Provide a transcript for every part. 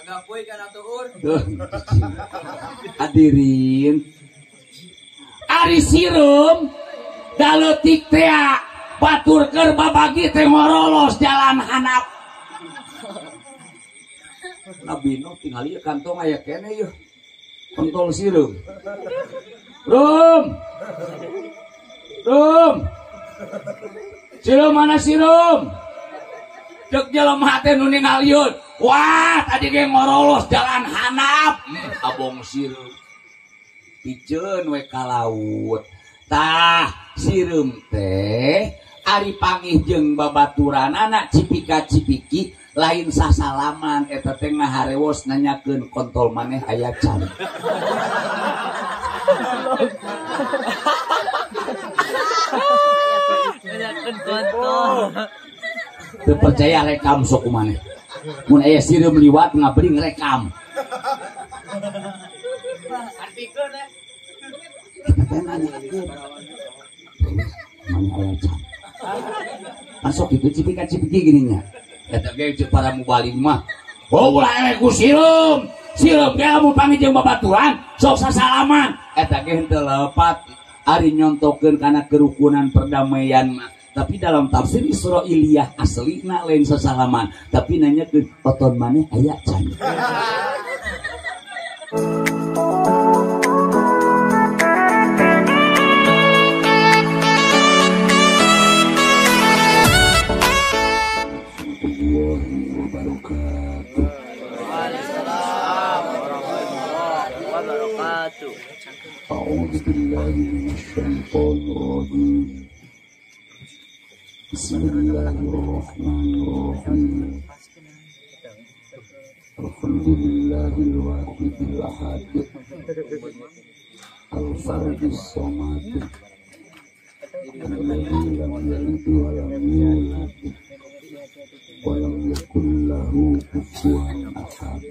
Agapoy kana tuur. Hadirin. Ari sireum daleutik teh batur keur babagi teh ngorolos jalan handap. Nabi Nuh tingali ieu kantong aya keneh ieu. Kontol sireum. Rum. Rum. Sireum mana sireum? Cek jelema teh nu ningalieun. Wah, tadi ge ngorolos jalan handap. Abong sireum. Piceun we ka laut. Tah, sireum teh ari pangih jeung babaturanana cipika-cipiki lain sasalaman eta teh ngaharewos nanyakeun kontol maneh aya can. Nanyakeun kontol. Teu percaya rekam sok maneh. Mun aya sireum liwat ngabring rekam. Artikeun eh. Eta teh nanyakeun. Maneh aya can. Masuk itu cipika-cipiki gininya. Eta ge ceuk para mubalig mah. Oh ulah eleh ku sireum. Sireum ge lamun panggih jeung babaturan sok sasalaman. Eta ge henteu lepat ari nyontokeun kana kerukunan perdamaian mah. Tapi dalam tafsir Israiliyah aslina lain sasalaman, tapi nanyakeun oton maneh aya can. أعوذ بالله من الشيطان الرجيم. بسم الله الرحمن الرحيم. الحمد لله الواحد الأحد الفرد الصمد الذي لم يلد ولم يولد ولم يكن له كفوا أحد.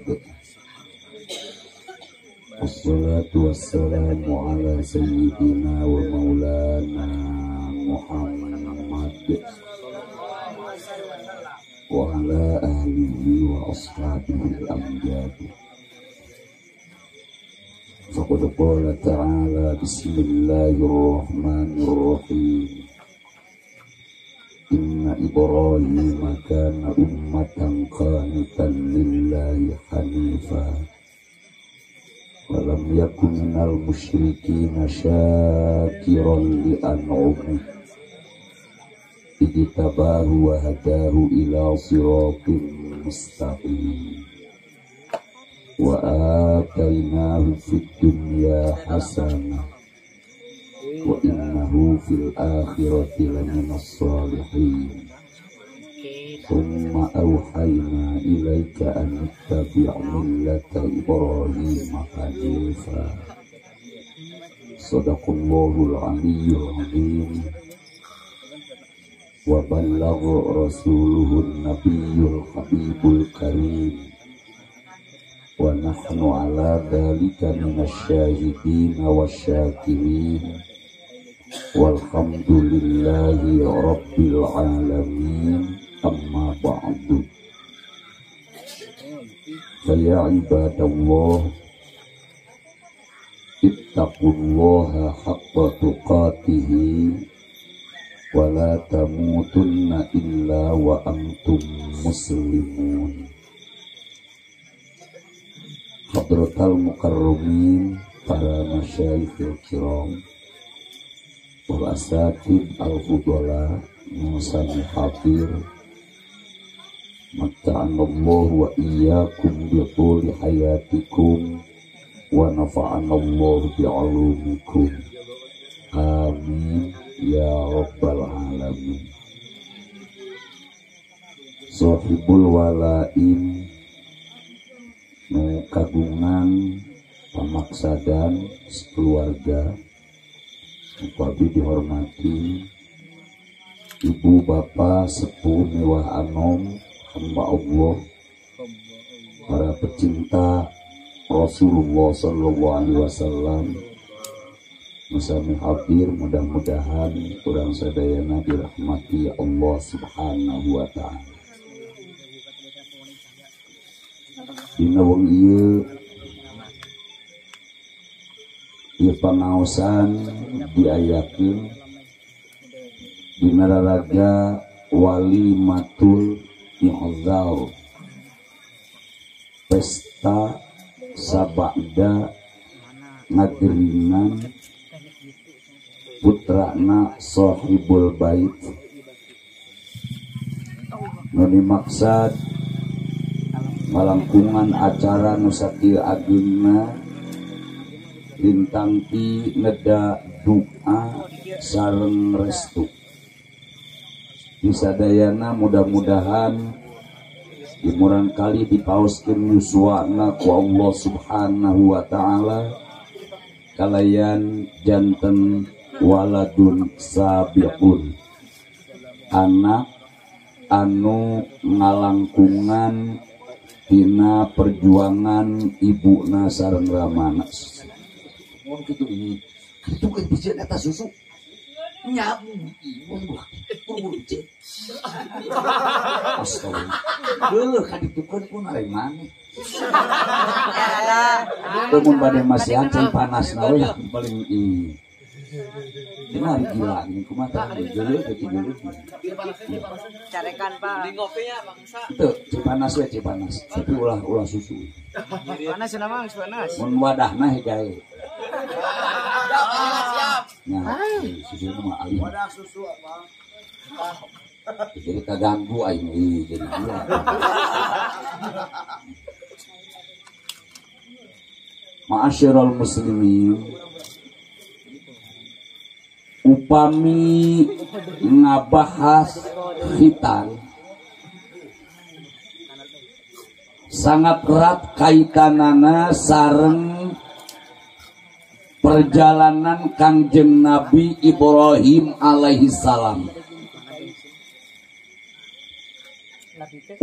والصلاة والسلام على سيدنا ومولانا محمد وعلى آله وأصحابه الأمجاد. فقد قال تعالى بسم الله الرحمن الرحيم. إن إبراهيم كان أمة قانتا لله حنيفا ولم يكن من المشركين شاكرا لأنعمه اجتباه وهداه إلى صراط مستقيم وآتيناه في الدنيا حسنة وإنه في الآخرة لمن الصالحين. ثم أوحينا إليك أن اتبع ملة إبراهيم حنيفا. صدق الله العلي العظيم وبلغ رسوله النبي الحبيب الكريم ونحن على ذلك من الشاهدين والشاكرين والحمد لله رب العالمين. أما بعد، فيا عباد الله اتقوا الله حق تقاته ولا تموتن إلا وأنتم مسلمون. حضرة المكرمين para masyayikhil kiram wal asatid al-fudala musami hadir, matta'anallahu wa iyyakum bi tuli hayatikum wa nafa'anallahu bi'ulumikum. Amin ya rabbal alamin. Sohibul walaim nu kagungan pamaksadan sekeluarga, abdi dihormati ibu bapak sepuh mewah anom hamba Allah, para pecinta Rasulullah Sallallahu Alaihi Wasallam, Musami hadir, mudah-mudahan kurang sadayana dirahmati Allah Subhanahu wa Ta'ala. Dina wengi ieu ieu pangaosan diayakeun dina raraga walimatul i'zal, pesta sabada ngageringan putrana Sohibul Bait. Nu dimaksad malangkungan acara nu sakieu ageungna lintang ti neda doa sareng restu. Disadayana mudah-mudahan dimurang kali dipaoskeun yuswana ku Allah Subhanahu wa taala kalayan janten waladun sabiqun, anak anu ngalangkungan dina perjuangan ibuna sareng ramana. Mun kitu ieu kitu kan bisa eta susu nyabu ieu buru cek. Astagfirullah. Deuh kaditukeun pun ari maneh. Teu mun bade masihan cai panasna we paling ieu. Dina ari gila gini kumaha tah geuleuh teh geuleuh. Carekan Pak. Di ngopinya bangsa. Teu cai panas we cai panas, tapi ulah susu. Panas cenah mah geus panas. Mun wadahna hegae. Siap. Nah, susu mah alih. Wadah susu apa? Jadi kaganggu aing ieu jadi gila. Ma'asyiral muslimin, upami ngabahas khitan sangat erat kaitanana sareng perjalanan Kangjeng Nabi Ibrahim alaihi salam.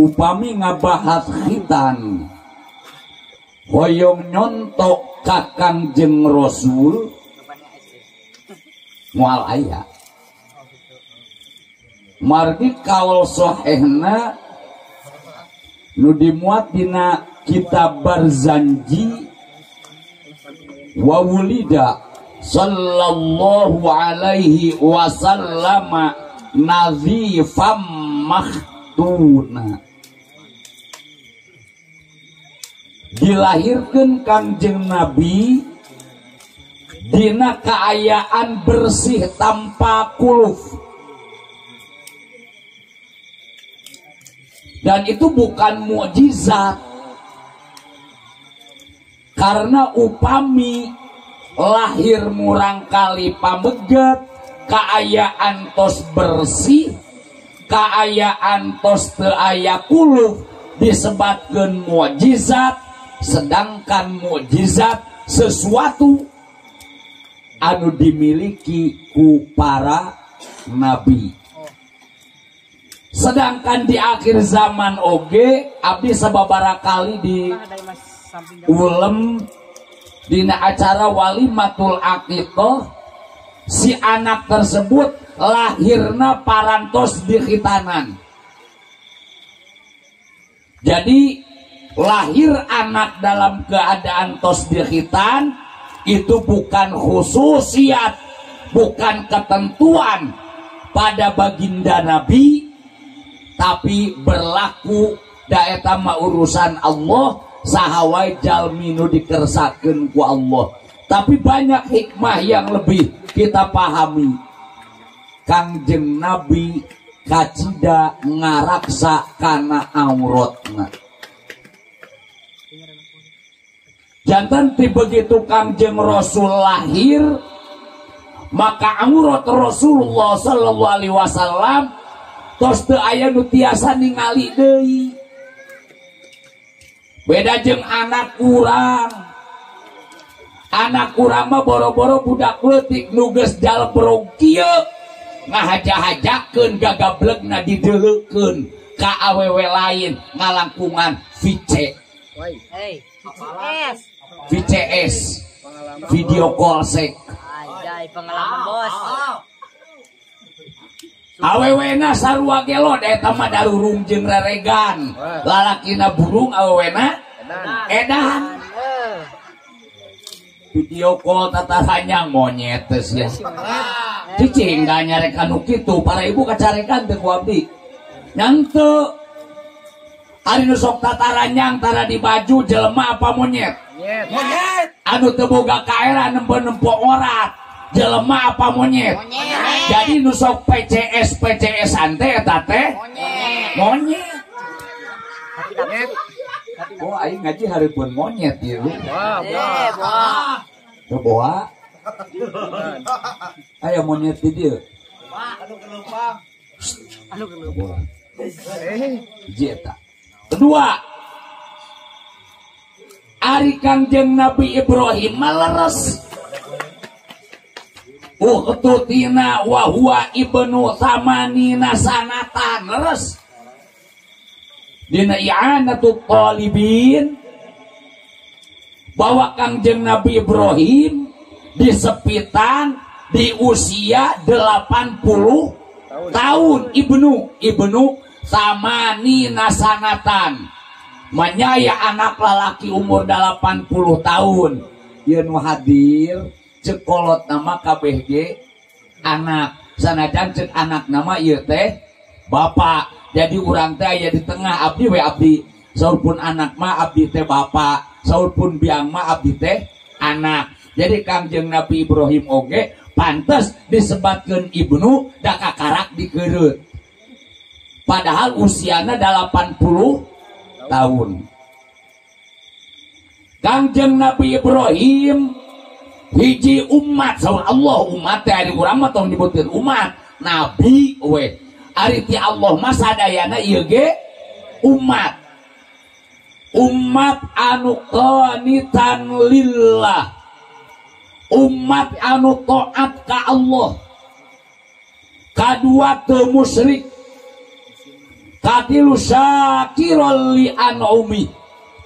Upami ngabahas khitan hoyong nyontok ka Kangjeng Rasul moal aya. Margi kaul sahihna nu dimuat dina kitab Barzanji wa wulida sallallahu alaihi wasallama nazifam makhtuna, dilahirkeun Kangjeng Nabi dina kaayaan bersih tanpa kuluf. Dan itu bukan mukjizat, karena upami lahir murang kali pameget kaayaan tos bersih, kaayaan tos teu aya kuluf, disebatkeun mukjizat. Sedangkan mukjizat sesuatu anu dimiliki ku para nabi. Sedangkan di akhir zaman oge abdi sababaraha kali di ulem dina acara walimatul aqiqah, si anak tersebut lahirna parantos di khitanan. Jadi lahir anak dalam keadaan tos di khitan itu bukan khususiat, bukan ketentuan pada baginda Nabi, tapi berlaku daeta mah urusan Allah, sahawai jalmi nu dikersakeun ku Allah. Tapi banyak hikmah yang lebih kita pahami. Kangjeng Nabi kacida ngaraksa kana auratna. Jantan ti begitu Kangjeng Rasul lahir, maka aurat Rasulullah sallallahu alaihi wasallam tos teu aya nu tiasa ningali deui. Beda jeung anak urang. Anak urang mah boro-boro budak leutik nu geus jalbrog kieu ngahaja-hajakeun gagablegna dideuleukeun ka awewe lain ngalangkungan VC. VCS, video call sek. Anjay, pengalaman bos. Awewena sarua gelod eta mah darurung jeung reregan. Lalakina burung awewena Edan. Video call tataranyang monyet teh sia. Cicing da nyarekan nu kitu, para ibu kacarekan teu ku abdi. Nyangteu. Ari nu sok tataranyang tara di baju jelema apa monyet? Monyet. Anu teu boga kaera nempo-nempo orat, jelema apa monyet? Monyet. Jadi nu sok PCS PCS-an teh eta teh monyet. Monyet. Oh, aing ngaji hareupeun monyet ieu. Wah, wah. Teu boa. Aya monyet di dieu. Anu kelumpang. Anu kelumpang. Hiji eta. Kedua, ari Kangjeng Nabi Ibrahim maleres. Ukhtutina wa huwa ibnu thamanina sanatan, leres. Dina i'anatut talibin bahwa Kangjeng Nabi Ibrahim disepitan di usia 80 tahun, ibnu thamanina sanatan, menyaya anak lalaki umur 80 tahun. Ieu nu hadir cek kolot nama KBG anak, sanajan cek anak nama ieu teh bapak. Jadi urang teh aya di tengah, abdi we abdi. Saur pun anak mah abdi teh bapak, saur pun biang mah abdi teh anak. Jadi Kangjeng Nabi Ibrahim oge pantes disebatkeun ibnu da kakarak dikereut. Padahal usiana 80 tahun. Kangjeng Nabi Ibrahim hiji umat, saur Allah umat teh ari urang mah tong nyebutkeun umat, nabi we. Ari ti Allah mah sadayana ieu ge umat. Umat anu qanitan lillah. Umat anu taat ka Allah. Kadua teu musyrik. Katilu syakiral li an'umi,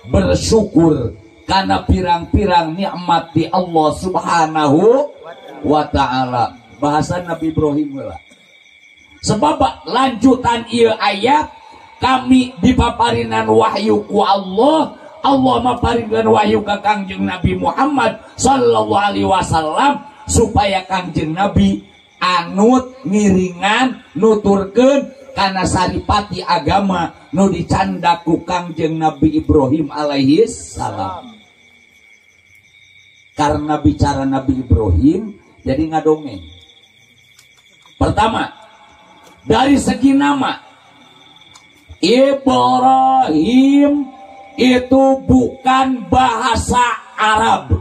bersyukur karena pirang-pirang nikmat di Allah Subhanahu wa ta'ala. Bahasa Nabi Ibrahim lah. Sebab lanjutan ieu ayat kami dipaparinan wahyu ku Allah, Allah maparinkeun wahyu ka Kangjeng Nabi Muhammad sallallahu alaihi wasallam supaya Kangjeng Nabi anut ngiringan nuturkeun kana saripati agama nu dicandak ku Kangjeng Nabi Ibrahim alaihi salam. Karena bicara Nabi Ibrahim jadi ngadongeng. Pertama, dari segi nama Ibrahim itu bukan bahasa Arab,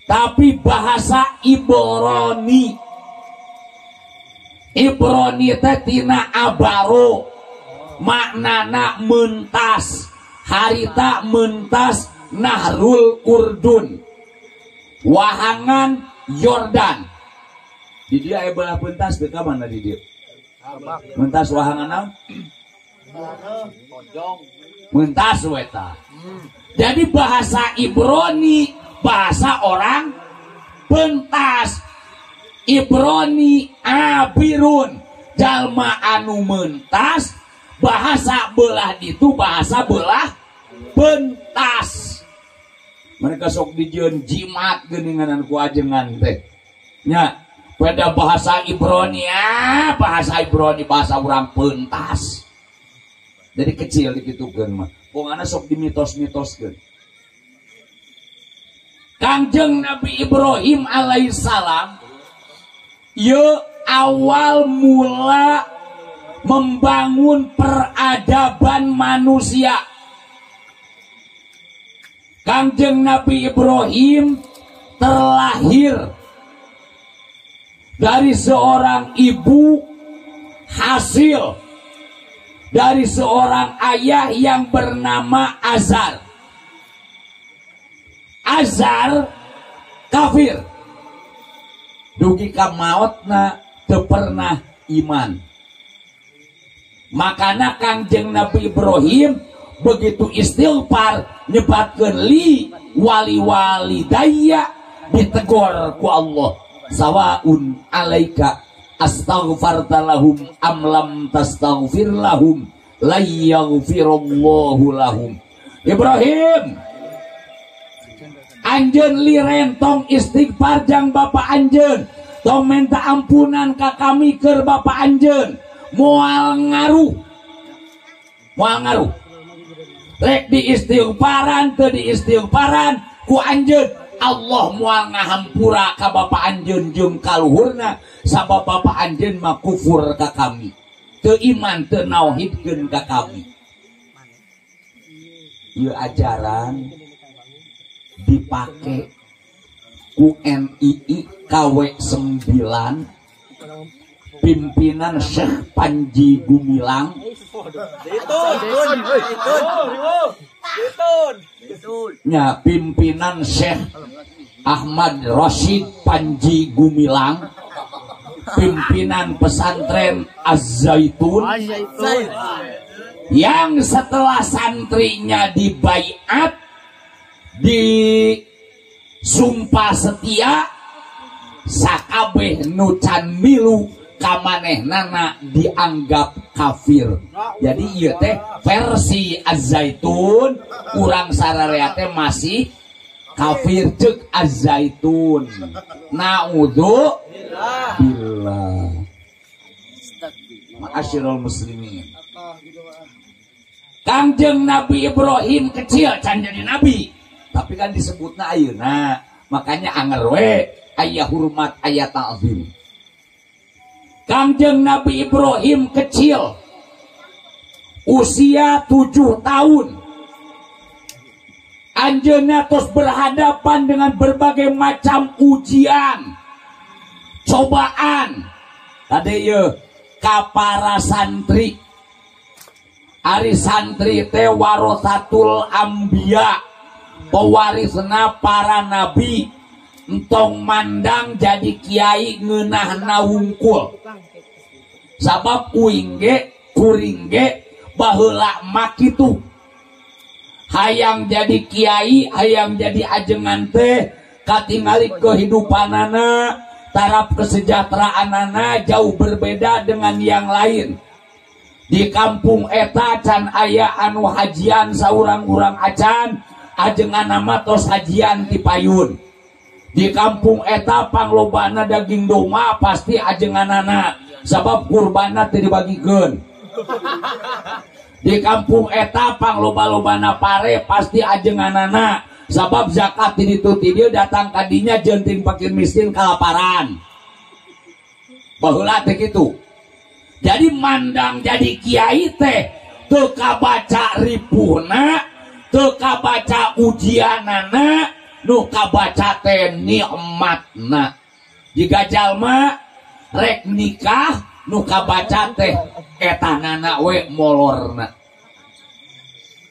tapi bahasa Ibrani. Ibrani teh tina abaro, maknana mentas, harita mentas Nahrul Urdun, wahangan Yordan. Di dia aya belah pentas deui ka mana di dia? Mentas wahangan naon? Mentas weta. Jadi bahasa Ibrani bahasa orang pentas. Ibrani abirun, jalma anu mentas, bahasa belah itu bahasa belah pentas. Mereka sok dijieun jimat geuningan ku ajengan teh. Nya, pada bahasa Ibrani, bahasa Ibrani bahasa urang pentas. Jadi kecil dikitukeun mah. Pokona sok dimitos-mitoskeun. Kangjeng Nabi Ibrahim alaihissalam ye awal mula membangun peradaban manusia. Kangjeng Nabi Ibrahim terlahir dari seorang ibu, hasil dari seorang ayah yang bernama Azar. Azar kafir, dugi ka maotna teu pernah iman. Makana Kangjeng Nabi Ibrahim begitu istighfar nyebatkeun li wali walidayya, ditegor ku Allah, sawaun alaika astaghfarta lahum am lam tastaghfir lahum la yaghfirullahu lahum. Ibrahim anjeun liren tong istighfar jang bapa anjeun, tong minta ampunan ka kami keur bapa anjeun, moal ngaruh. Moal ngaruh. Rek di istighfaran teu di istighfaran ku anjeun, Allah moal ngahampura ka bapa anjeun jeung kaluhurna sabab bapa anjeun mah kufur ka kami, teu iman teu nauhidkeun ka kami. Ieu ajaran dipake ku NII KW 9 pimpinan Syekh Panji Gumilang. Nya pimpinan Syekh Ahmad Rashid Panji Gumilang, pimpinan pesantren Az-Zaitun, yang setelah santrinya dibaiat, disumpah setia, sakabeh nu can milu kamanehna dianggap kafir. Jadi ieu teh versi Az-Zaitun, urang sararea teh masih kafir ceuk Az-Zaitun. Naudzu billah. Ma'asyiral muslimin. Kangjeng Nabi Ibrahim kecil can jadi nabi, tapi kan disebutna ayeuna, makanya anger we aya hormat aya ta'zim. Kangjeng Nabi Ibrahim kecil usia 7 tahun, anjeunna tos berhadapan dengan berbagai macam ujian, cobaan. Tadi ieu ka para santri, ari santri teh warasatul anbiya, pewarisna para nabi. Entong mandang jadi kiai ngeunahna wungkul, sabab uing ge kuring ge baheula mah kitu. Hayang jadi kiai, hayang jadi ajengan teh katingali kehidupanana, taraf kesejahteraanana jauh berbeda dengan yang lain. Di kampung eta can aya anu hajian saurang-urang acan, ajengan mah tos hajian ti payun. Di kampung eta panglobana daging domba pasti ajenganana, sabab kurbanna teu dibagikeun. Di kampung eta pangloba-lobana pare pasti ajenganana, sabab zakat ti ditu ti dieu datang ka dinya jenting fakir miskin kalaparan. Baheula teh kitu. Jadi mandang jadi kiai teh teu kabaca ripuhna, teu kabaca ujianana, nu kabaca teh nikmatna. Jika jalma rek nikah nu kabaca teh etanana we molorna,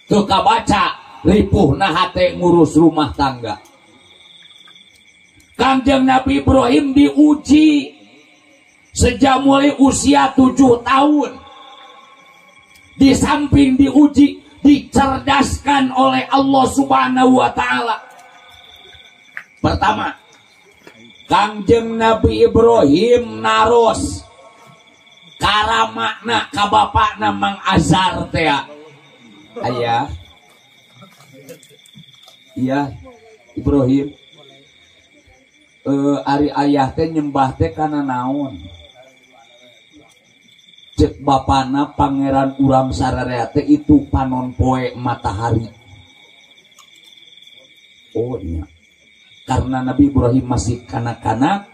teu kabaca ripuhna hate ngurus rumah tangga. Kangjeng Nabi Ibrahim diuji sejak mulai usia 7 tahun. Di samping diuji, dicerdaskan oleh Allah Subhanahu wa Ta'ala. Pertama, Kangjeng Nabi Ibrahim naros karamakna ka bapakna Mang Azar teh. Ayah, iya Ibrahim, ari ayah teh nyembah teh kana naon? Cek bapana pangeran urang sararea teh itu panon poe matahari. Oh iya, karena Nabi Ibrahim masih kanak-kanak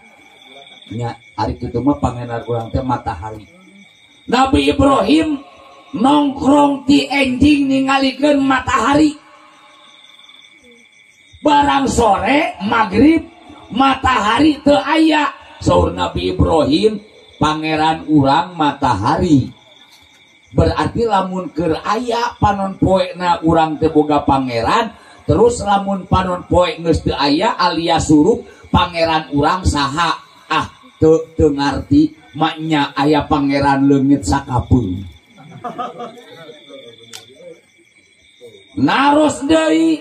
nya, ari kitu mah pangeran urang teh matahari. Nabi Ibrahim nongkrong ti enjing ningalikeun matahari. Barang sore maghrib matahari teu aya. Saur Nabi Ibrahim, pangeran urang matahari. Berarti lamun keur aya panon poena urang teu boga pangeran, terus lamun panon poe geus teu aya alias surup, pangeran urang saha? Ah, teu ngarti maknya aya pangeran leungit sakapeung. Naros deui,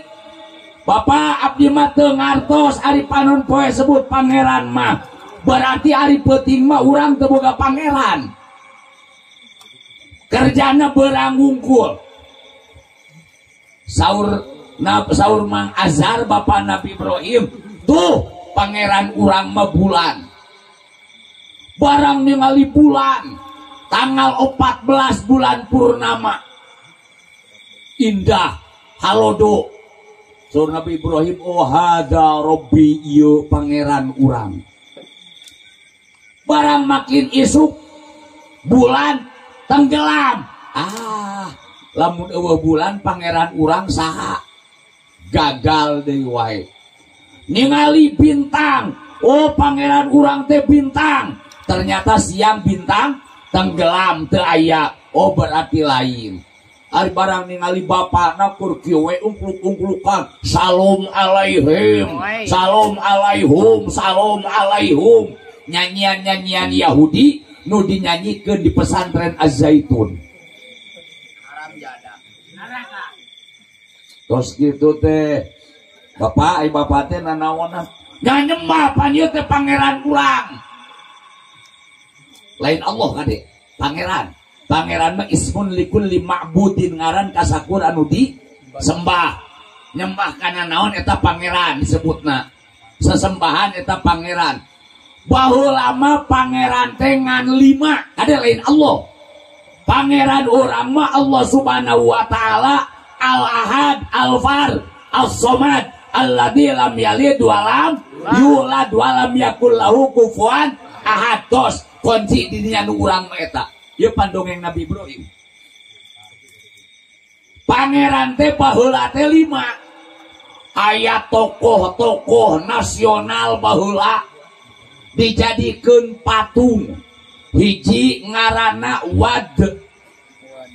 Bapak abdi mah teu ngartos ari panon poe sebut pangeran mah. Berarti ari peuting mah urang teu boga pangeran. Kerjana berang wungkul. Saur saur Mang Azhar bapak Nabi Ibrahim, tuh pangeran urang mah bulan. Barang ningali bulan tanggal 14 bulan purnama. Indah halodo. Saur Nabi Ibrahim, oh hada robbi ieu pangeran urang. Barang makin isuk bulan tenggelam. Ah, lamun eueuh bulan pangeran urang saha? Gagal deui wae. Ningali bintang, oh pangeran urang teh bintang. Ternyata siang bintang tenggelam teu aya. Oh berarti lain. Ari barang ningali bapakna kur kieu we ungkluk-ungklukan, salam alaihim, salam alaihum, salam alaihum. Nyanyian-nyanyian Yahudi nu dinyanyikeun di pesantren Az-Zaitun. Haram jadah. Neraka. Tos kitu teh. Bapak, ai bapak teh nanaonan? Nyanyemah pan ieu teh pangeran urang. Lain Allah kade, pangeran. Pangeran mah ismun likulli ma'budin, ngaran kasakur anu disembah. Nyembah kana naon eta pangeran disebutna. Sesembahan eta pangeran. Baheula mah pangeran teh ngan 5, kade lain Allah. Pangeran urang mah Allah Subhanahu wa taala, Al-Ahad, Al-Fard, As-Somad, alladzi lam yalid wa lam yulad wa lam yakul lahu kufuwan ahad. Tos kunci dinya nu urang mah eta. Ieu pandongeng Nabi Ibrahim. Pangeran teh baheula teh 5. Aya tokoh-tokoh nasional baheula dijadikeun patung. Hiji ngaranna Wad,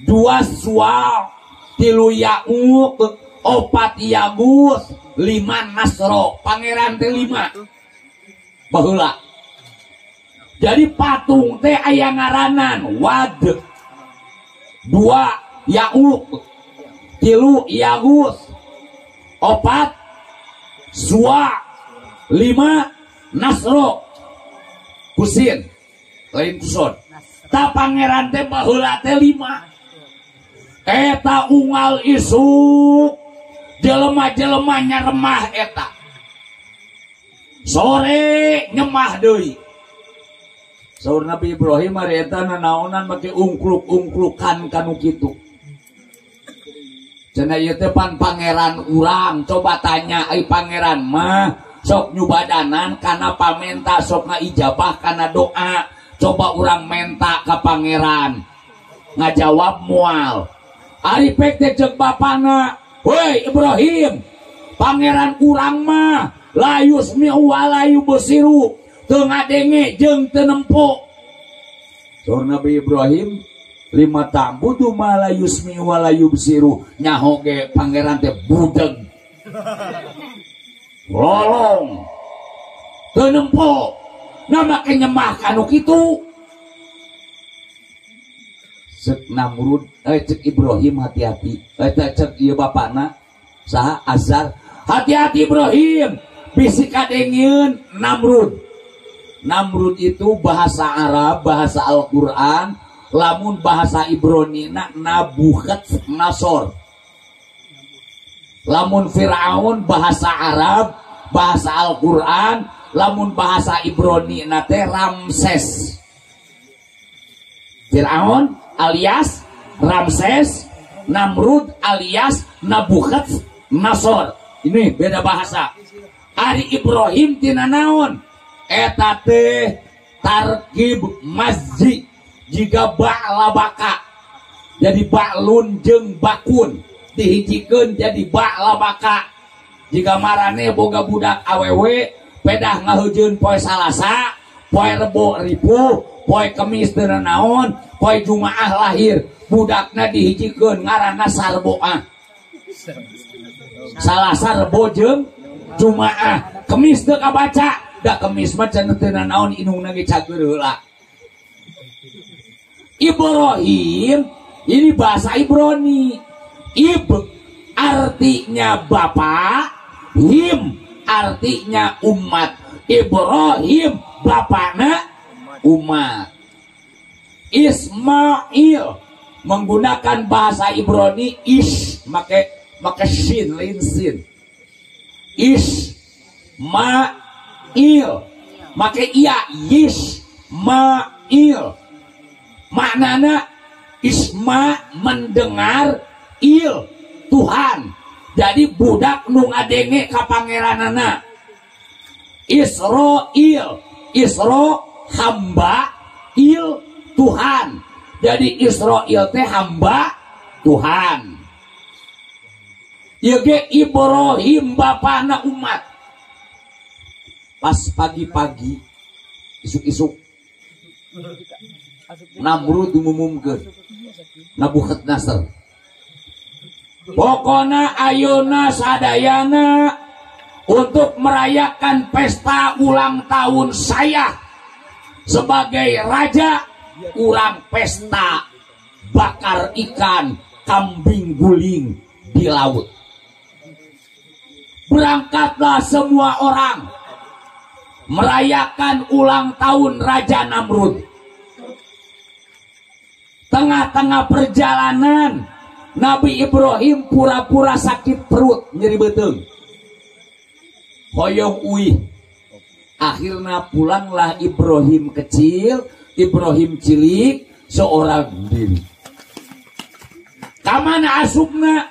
2 Suwa, 3 Ya'uq, 4 Yagus, 5 Nasro. Pangeran teh 5 baheula. Jadi patung teh aya ngaranan Wad, 2 Ya'uq, 3 Yagus, 4 Suwa, 5 Nasro. Kusin lain kuson. Ta pangeran teh baheula teh 5. Eta unggal isuk jelema-jelema nyaremah eta. Sore nyemah deui. Saur Nabi Ibrahim ari eta nanaonan make ungkluk-ungklukan kanu kitu. Cenah ieu teh pan pangeran urang, coba tanya ai pangeran mah sok nyubadanan kana pamenta, sok ngaijabah kana doa. Coba urang menta ka pangeran, ngajawab moal. Ari pek teh ceuk bapana, "Woi Ibrahim, pangeran urang mah la yusmi'u wa la yubsiru, teu ngadenge jeung teu nempo." Saur Nabi Ibrahim, lima ta'budu ma la yusmi'u wa la yubsiru, nyaho ge pangeran teh budeg. Lolong. Teu nempo. Nah make nyemah kanu kitu. Cek Namrud, cek Ibrahim hati-hati. Cek ieu bapana saha Azar, hati-hati Ibrahim, bisi kadengeun Namrud. Namrud itu bahasa Arab, bahasa Al-Qur'an, lamun bahasa Ibronina Nabukadnasor. Lamun Firaun bahasa Arab, bahasa Al-Qur'an, lamun bahasa Ibronina teh Ramses. Firaun alias Ramses, Namrud alias Nabukadnasor. Ini beda bahasa. Ari Ibrahim tina naon? Eta teh tarkib masjid jika ba'labaka. Jadi ba'lun jeung bakun dihijikeun jadi ba'labaka. Jika marane boga budak awewe pedah ngaheujeun poe Salasa, poe Rebo ripuh, poe Kemis teu naon, poe Jumaah lahir, budakna dihijikeun ngaranna Sarboah. Salasa, Rebo jeung Jumaah, Kemis teu kabaca, da Kemis mah cenah teu naon indungna ge cager heula. Ibrahim ini bahasa Ibrani. Ib artinya bapak, him artinya umat. Ibrahim bapakna umat. Ismail menggunakan bahasa Ibrani is make make shin lain sin. Is ma il make iya yis ma il. Maknana isma mendengar, il Tuhan. Jadi budak nu ngadenge ka pangeranana. Israil, Isra hamba, il Tuhan. Jadi Israil teh hamba Tuhan. Ieu ge Ibrahim bapana umat. Pas pagi-pagi isuk-isuk Namrud umumkeun Nabukadnasar. Pokona ayeuna sadayana untuk merayakan pesta ulang tahun saya sebagai raja, urang pesta bakar ikan kambing guling di laut. Berangkatlah semua orang merayakan ulang tahun Raja Namrud. Tengah-tengah perjalanan Nabi Ibrahim pura-pura sakit perut, nyeri beuteung, hoyong uih. Akhirnya pulanglah Ibrahim kecil, Ibrahim cilik, seorang diri. Kamana asupna?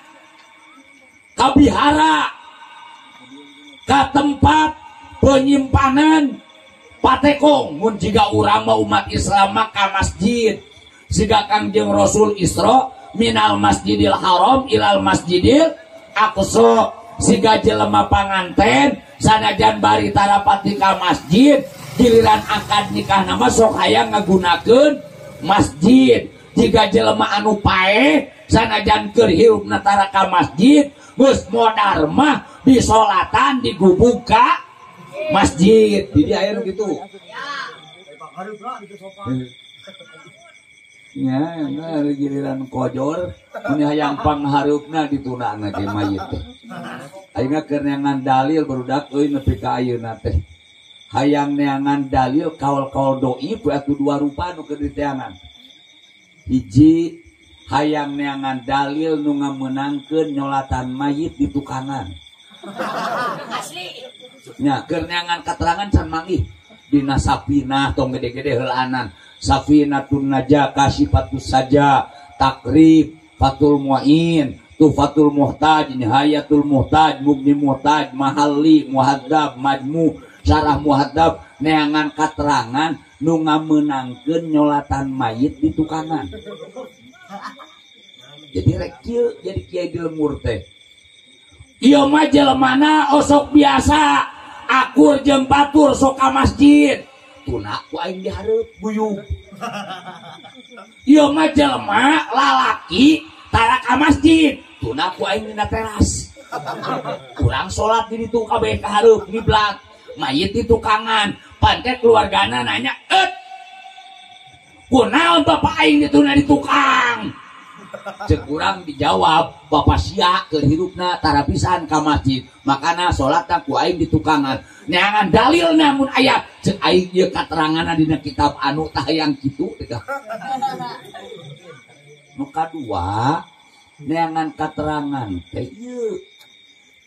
Ka bihara, ka tempat penyimpanan patekong. Mun jiga urang mah umat Islam mah ka masjid. Siga Kangjeng Rasul Isra minal Masjidil Haram ilal Masjidil Aqsa. Siga jelema panganten sanajan bari tarapati ka masjid, giliran akad nikah nama sok hayang ngagunakeun masjid. Jiga jelema anu paeh sanajan keur hirupna tara ka masjid, geus modar mah disolatan digubug ka masjid. Jadi aya nu kitu. Nya, nah, giliran kojor mun hayang panghareupna ditunana ge mayit teh. Ayeuna keur neangan dalil barudak euy nepi ka ayeuna teh. Hayang neangan dalil kaul-kaul doi atuh dua rupa nu keur diteangan. Hiji hayang neangan dalil nu ngamenangkeun nyolatan mayit di tukangan. Asli. Nya keur neangan katerangan can manggih dina sapinah tong gede-gede heulanan. Safinatun najah kasifatus saja takrib fatul muin tufatul muhtaj nihayatul muhtaj mugni muhtaj mahalli muhadzab majmu syarah muhadzab neangan katerangan nu ngamenangkeun nyolatan mayit di tukangan. Jadi rek kieu jadi kiai di lemur teh. Ieu mah jelemana osok biasa akur jeung batur sok ka masjid. Tuna ku aing dihareup guyub. Ieu mah jelema lalaki tara ka masjid, tuna ku aing dina teras. Urang salat di ditu kabeh ka hareup ngiblat, mayit di tukangan. Pantet keluargana nanya, "Et, kunaon bapak aing dituna di tukang?" Cek urang dijawab, "Bapak sia keur hirupna tara pisan ka masjid, makana salatna ku aing di tukangan." Neangan dalil namun aya cek aing ieu kateranganna dina kitab anu tah hayang kitu teh. Nu kadua neangan katerangan teh ieu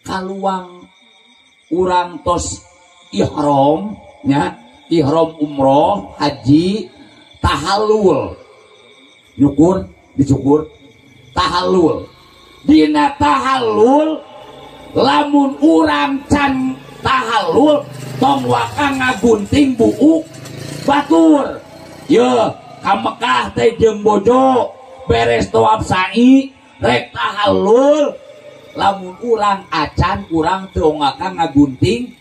kaluang urang tos ihram nya, ihram umroh haji tahallul nyukur dicukur tahallul. Dina tahallul lamun urang can tahallul tong waka ngagunting buuk batur. Ye ka Mekah teh jeung bojo beres tawaf sa'i rek tahallul, lamun urang acan urang teu waka ngagunting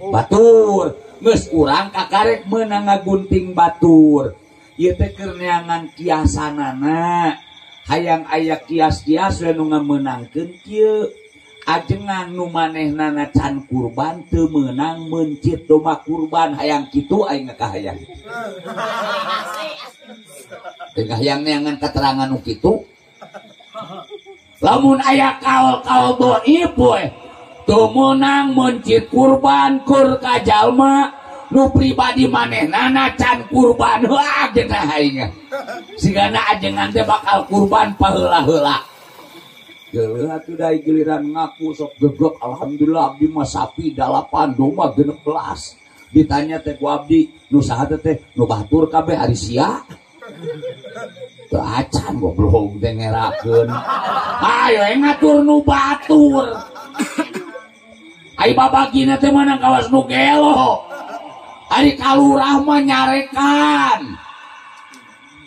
batur. Geus urang kakarek meunang ngagunting batur. Ieu teh keur neangan kiasanana. Hayang aya kias-kias we nu ngamenangkeun kieu. Ajengan nu manehnana can kurban teu meunang meuncit domba kurban hayang kitu aing kahayang. Teu hayang neangan katerangan nu kitu. Lamun aya kaul-kaul dhaif we teu meunang meuncit kurban keur ka jalma Nu pribadi manehna can kurban heuh geunah aing. Sigana ajengan teh bakal kurban paheula-heula. Geuleuh atuh da giliran ngaku sok gegrok alhamdulillah abdi mah sapi 8 domba 16. Ditanya teh ku abdi nu saha teh nu batur kabeh ari sia. Teu acan goblok teh ngerakeun. Ayo ngatur nu batur. Ai babagina teh meunang kawas nu gelo. Ari kalurah mah nyarekan.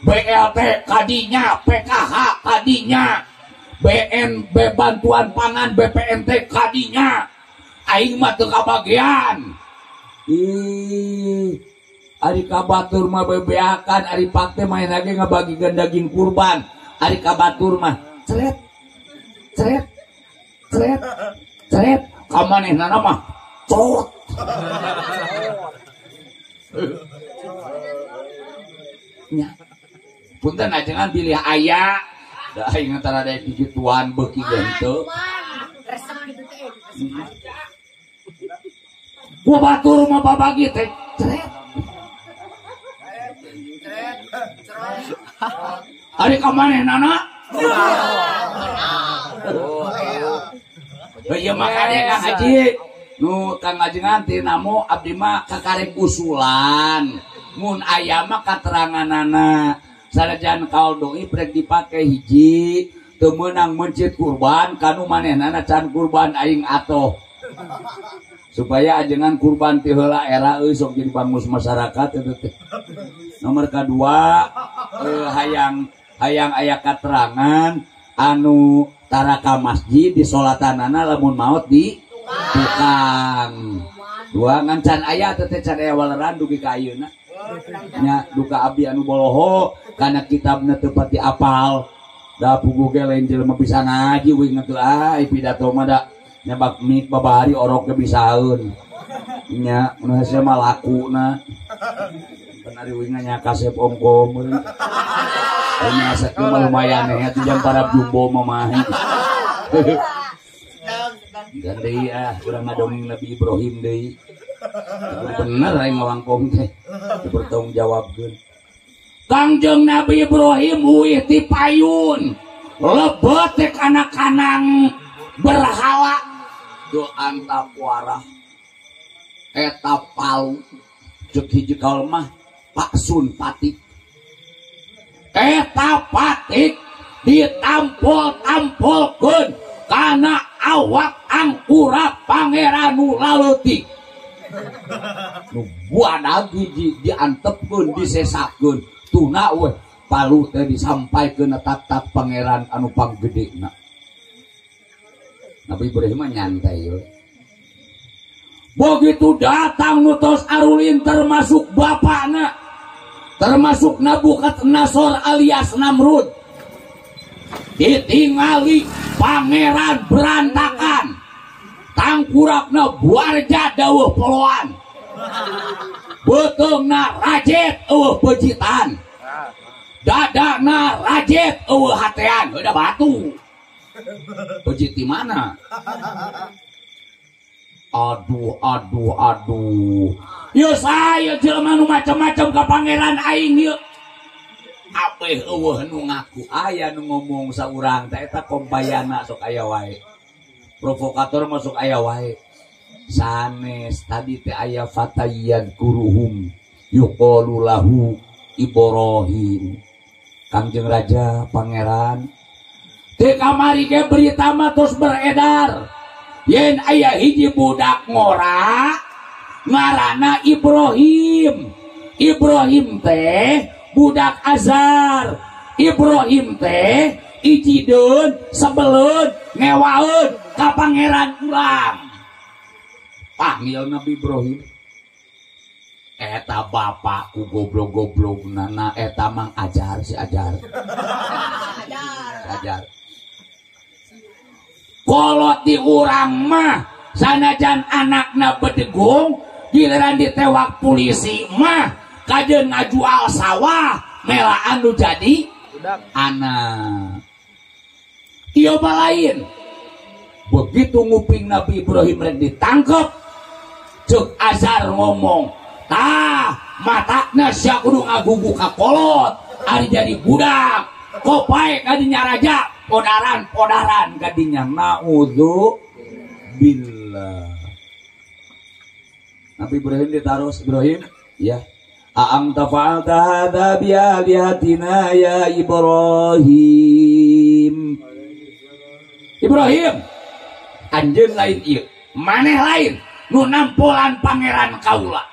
BLT kadinya, PKH kadinya, BNB bantuan pangan BPNT kadinya. Aing mah teu kabagian. Ih, ari kabatur mah bebeakan, ari pak teh main lagi ngabagikeun daging kurban. Ari kabatur mah cret cret cret cret ka manehna mah cot. Nya. Punten ajengan bilih aya. Da aing tara daek gituan beuki ge henteu. Resep kitu teh. Ku batur mah babagi teh cret. Ari ka manehna? Ieu makane Kang Haji nu Kang Ajengan tinamu abdi mah kakarek usulan. Mun aya mah kateranganana. Sanajan kaul doi prek dipake hiji teu meunang mencit kurban kanu manehnana can kurban aing atoh. Supaya ajengan kurban ti heula era euy sok jadi bangus masyarakat eta teh. Nomor kadua hayang hayang aya katerangan anu taraka masjid di solatanana lamun maot di tukang. Dua ngan can aya teh can aya waleran dugi ka ayeuna. Nya duka abdi anu boloho kana kitabna teu pati apal. Da puguh ge lain jelema bisa ngaji wing teu ai pidato mah da nyabak mik babari orok ge bisaeun. Nya mun hese mah lakuna. Ari wing nya kasep ongko meureun. Ini asak mah lumayan ya tuh jam para jumbo mah mah. Dan deui ah urang ngadongeng Nabi Ibrahim deui. Bener aing ngawangkong teh dipertanggungjawabkeun. Kangjeng Nabi Ibrahim uih ti payun lebet teh kana kanang berhala doan tapuarah eta palu ceuk hiji kaul mah Paksun patik eta patik ditampol-tampolkeun kana awak angkura pangeran nu laleutik. Nu buadag hiji diantepkeun disesakeun tuna weh palu teh disampaikeun tatak pangeran anu panggedena. Nabi Ibrahim mah nyantai we. Begitu datang nu tos arulin termasuk bapakna, termasuk Nabukadnasor alias Namrud. Ditingali pangeran berantakan. Tangkurapna buarja dawuh poloan. Beuteungna rajet eueuh pejitan. Dadana rajet eueuh hatean, udah batu. Pejit di mana? Aduh, aduh, aduh. Yeuh saya jelema nu macam-macam ka pangeran aing yeuh. Abeh eueuh nu ngaku aya nu ngomong saurang teh eta kompayana sok aya wae. Provokator masuk aya wae. Sanes tadi teh aya fatayyan kuruhum yuqalu lahu Ibrahim. Kangjeng Raja Pangeran teh kamari ge berita mah tos beredar. Yen aya hiji budak ngora ngaranna Ibrahim. Ibrahim teh budak Azar. Ibrahim teh ijideun sebeleun ngewaeun ka pangeran urang. Panggil Nabi Ibrahim. Eta bapakku goblok-goblok nana eta mang ajar si ajar. Ajar. Kolot di urang mah sanajan anakna bedegung giliran ditewak polisi mah kajeun ngajual sawah melaan nu jadi anak. Ieu mah lain. Begitu nguping Nabi Ibrahim rek ditangkep, ceuk Azar ngomong, Tah, matakna sia kudu ngagugu ka kolot, ari jadi budak. Kopae kadinya raja, podaran-podaran kadinya naudzu billah. Nabi Ibrahim ditaruh Ibrahim, ya. Aang tafa'alta hadza bi alihatina ya Ibrahim. Ibrahim, anjeun lain ieu, maneh lain nu nampolan pangeran kaula.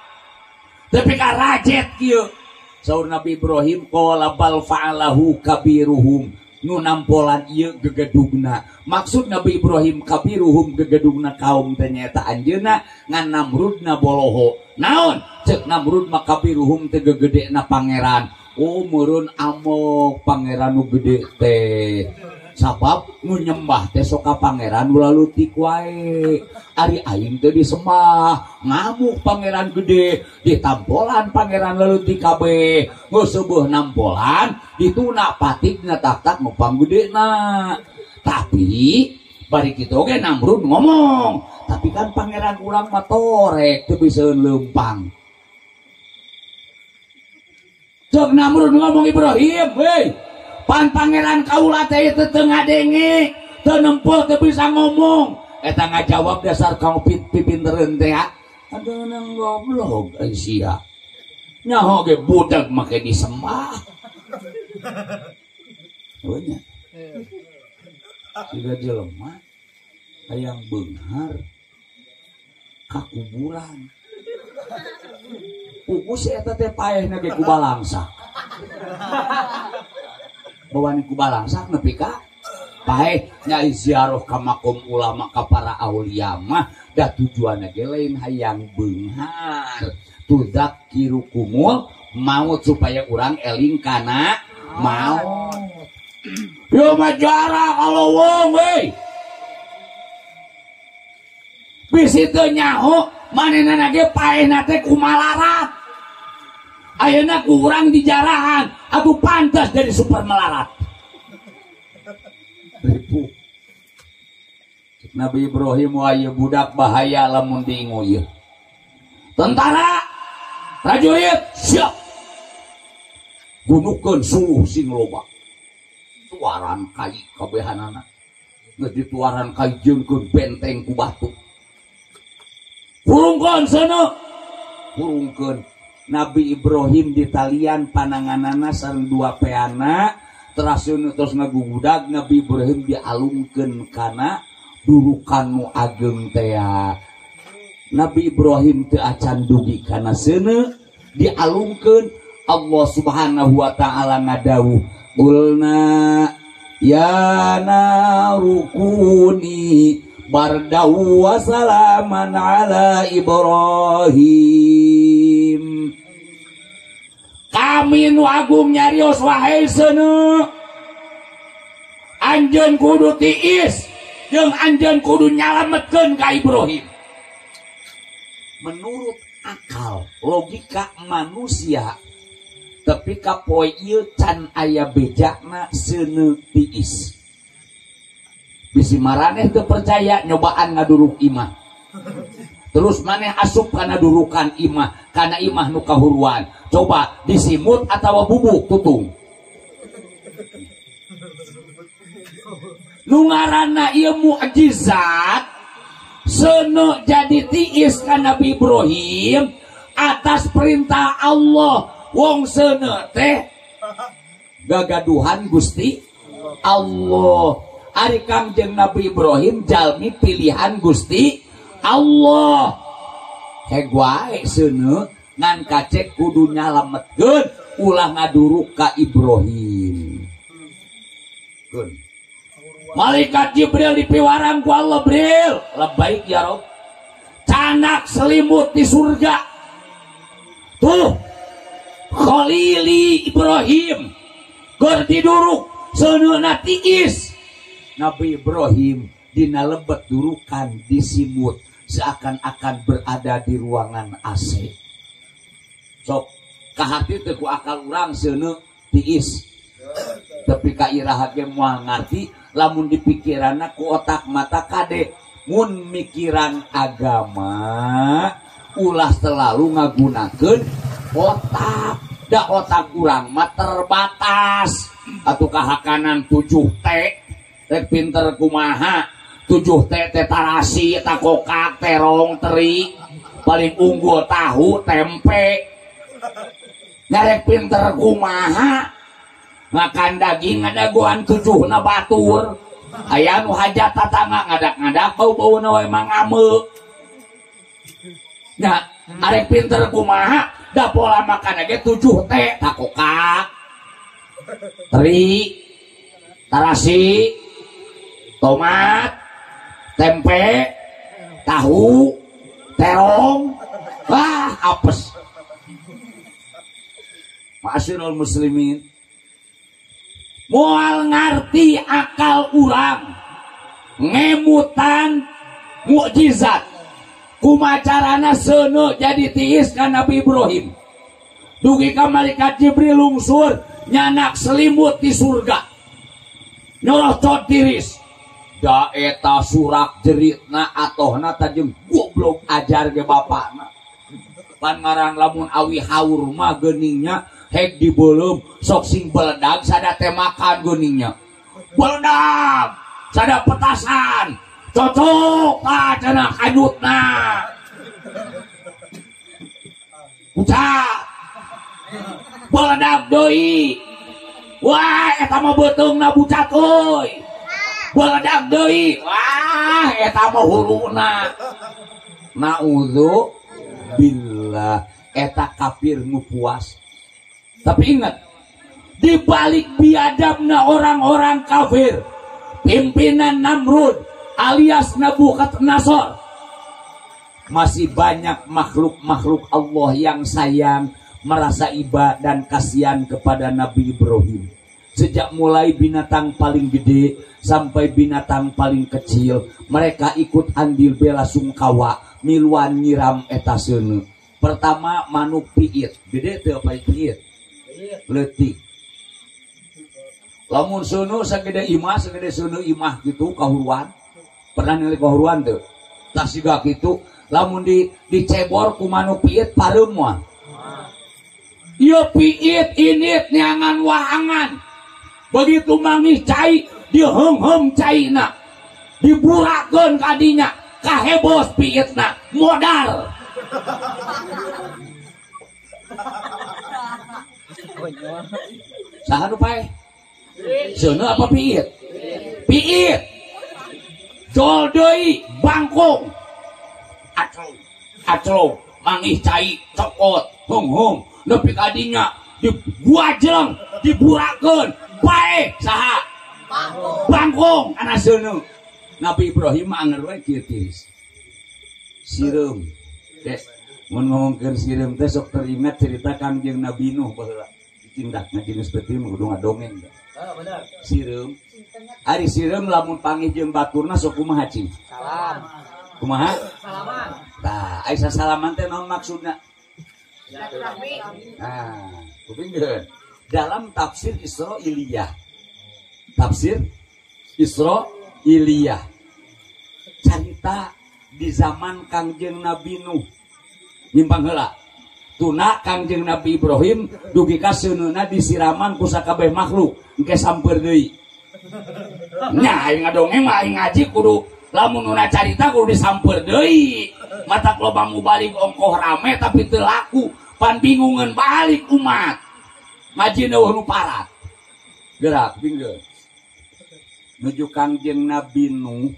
Tapi ka rajet kieu. Saur Nabi Ibrahim qala bal fa'alahu kabiruhum, nu nampolan ieu gegedugna. Maksud Nabi Ibrahim kabiruhum gegedugna kaum teh nyaeta anjeunna ngan Namrudna boloho. Naon? Cek Namrud mah kabiruhum teh gegedena pangeran. Oh meureun amok pangeran nu gede teh. Sabab nu nyembah teh sok ka pangeran nu lalutik wae. Ari aing teh disembah, ngamuk pangeran gede, ditampolan pangeran lalutik kabeh. Geus seueuh nampolan, dituna patikna tak-tak nu panggedena. Tapi bari kitu oge Namrud ngomong, tapi kan pangeran urang mah torek teu bisa leumpang. Cek Namrud ngomong Ibrahim, hei, pan pangeran kaula teh teu ngadenge, teu nempo teu bisa ngomong. Eta ngajawab dasar kang pipintereun teh. Aduh nang goblok ai sia. Nyaho ge budak make disembah. Heuh nya. Siga jelema hayang beunghar ka kuburan. Puku si eta teh paehna ge ku balangsak. Bawani ku balangsak nepi ka paeh nyai ziarah ka makom ulama ka para aulia mah da tujuanna ge lain hayang beunghar. Tudzakirukumul maut supaya urang eling kana maut. Yo mah jarah kalau wong euy. Bisi teu nyaho manehna ge paehna teh kumalarat. Ayeuna ku urang dijarahan, atuh pantas jadi super melarat. Ribu. Nabi Ibrahim wah ieu budak bahaya lamun diingu ieu. Tentara, prajurit, siap. Gunukeun suluh sing loba. Tuaran kai kabehanana. Geus dituaran kai jeung benteng ku batu. Hurungkeun seuneu. Hurungkeun. Nabi Ibrahim ditalian pananganana sareng dua peana teras terus ngagugudag Nabi Ibrahim dialungkeun kana durukan nu ageng tea. Nabi Ibrahim teu acan dugi kana seuneu dialungkeun Allah Subhanahu wa taala ngadawuh qulna ya narukuni bardau wa salaman ala Ibrahim. Kami nu agung nyarios wahai seuneu, anjeun kudu tiis jeung anjeun kudu nyalametkeun ka Ibrahim. Menurut akal logika manusia tapi ka poe ieu can aya bejakna seuneu tiis. Bisi maraneh teu percaya nyobaan ngaduruk imah. Terus maneh asup kana durukan imah, kana imah nu kahuruan. Coba disimut atawa bubuk tutung. Nu ngaranna ieu mukjizat seuneu jadi tiis ka Nabi Ibrahim atas perintah Allah. Wong seuneu teh gagaduhan Gusti Allah. Ari Kangjeng Nabi Ibrahim jalmi pilihan Gusti Allah. Heg wae seuneu ngan kacek kudu nyalametkeun ulah ngaduruk ka Ibrahim. Keun. Malaikat Jibril dipiwarang ku Allah, Bril, labbaik ya Rob. Canak selimut di surga. Tuh Khalili Ibrahim keur diduruk seuneuna tiis. Nabi Ibrahim dina lebet durukan disimut seakan-akan berada di ruangan AC. Sok kahati teu ku akal urang seuneu tiis. Tapi ka iraha ge moal ngarti lamun dipikiranna ku otak mata kade mun mikiran agama Ulah terlalu ngagunakeun otak. Da otak urang mah terbatas. Atuh kahakanan 7T rek pinter kumaha 7T teh tarasi, takokak, terong, teri, paling unggul tahu, tempe. Nyarek pinter kumaha makan daging ngadagoan 7 na batur. Aya nu hajat tatangga ngadak-ngadak bau-bauna we mang ame. Nya arek pinter kumaha da pola makan ge 7T takokak, teri, tarasi, tomat, tempe, tahu, terong, wah apes. Ma'asyiral muslimin, moal ngarti akal urang ngemutan mukjizat. Kumacarana seuneu jadi tiis ka Nabi Ibrahim. Dugi ka malaikat Jibril lungsur nyanak selimut di surga. Nyorocot tiris. Da eta surak jeritna atohna tajeng goblok ajar ge bapakna. Pan ngaran lamun awi haur mah geuningnya hek dibeuleum sok sing beledag sada teh makan geuningnya. Beledag sada petasan cocok tah cenah kanyutna. Ucap beledag deui. Wah eta mah beuteungna bucat euy. Beledag deui. Wah eta mah huluna. Naudzu billah, eta kafir nu puas. Tapi ingat, di balik biadabna orang-orang kafir, pimpinan Namrud alias Nabukadnasor, masih banyak makhluk-makhluk Allah yang sayang, merasa iba dan kasihan kepada Nabi Ibrahim. Sejak mulai binatang paling gede sampai binatang paling kecil, mereka ikut andil bela sungkawa miluan nyiram eta seuneu. Pertama manuk piit, gede teu apa piit? Leutik. Lamun seuneu sagede imah, sagede seuneu imah gitu kahuruan. Pernah ningali kahuruan teu? Tah siga kitu, lamun dicebor ku manuk piit pareum moal. Ieu piit init neangan wahangan. Begitu mangis cai, diheungheum caina. Diburakeun kadinya, kahebos piitna, modal. Saha nu paeh? Seuneu apa piit? Piit. Jol deui bangkung. Aclong, aclong, mangis cai, cokot, heungheum, nepi kadinya dibuajleng, diburakeun. Paeh saha? Bangkung kana seuneu. Nabi Ibrahim anger we kieu tiris. Sireum. Des, mun ngomongkeun sireum teh sok teringat cerita Kangjeng Nabi Nuh baheula. Dicindakna jeung geus beuti mah kudu ngadongeng. Heeh, bener. Sireum. Ari sireum lamun panggih jeung baturna sok kumaha cing? Salam. Kumaha? Salaman. Tah, ai sasalaman teh naon maksudna? Silaturahmi. Nah, kupingkeun. Dalam tafsir Israiliyah. Tafsir Israiliyah. Carita di zaman Kangjeng Nabi Nuh. Nyimpang heula. Tuna Kangjeng Nabi Ibrahim dugi ka seuneuna disiraman ku sakabeh makhluk. Engke samper deui. Nya aing ngadongeng mah aing ngaji kudu lamun nu carita kudu disamper deui. Matak loba mubalik ongkoh rame tapi teu laku. Pan bingungeun balik umat. Ngaji eueuh nu parat. Gerak pinggir. Nuju Kangjeng Nabi Nuh.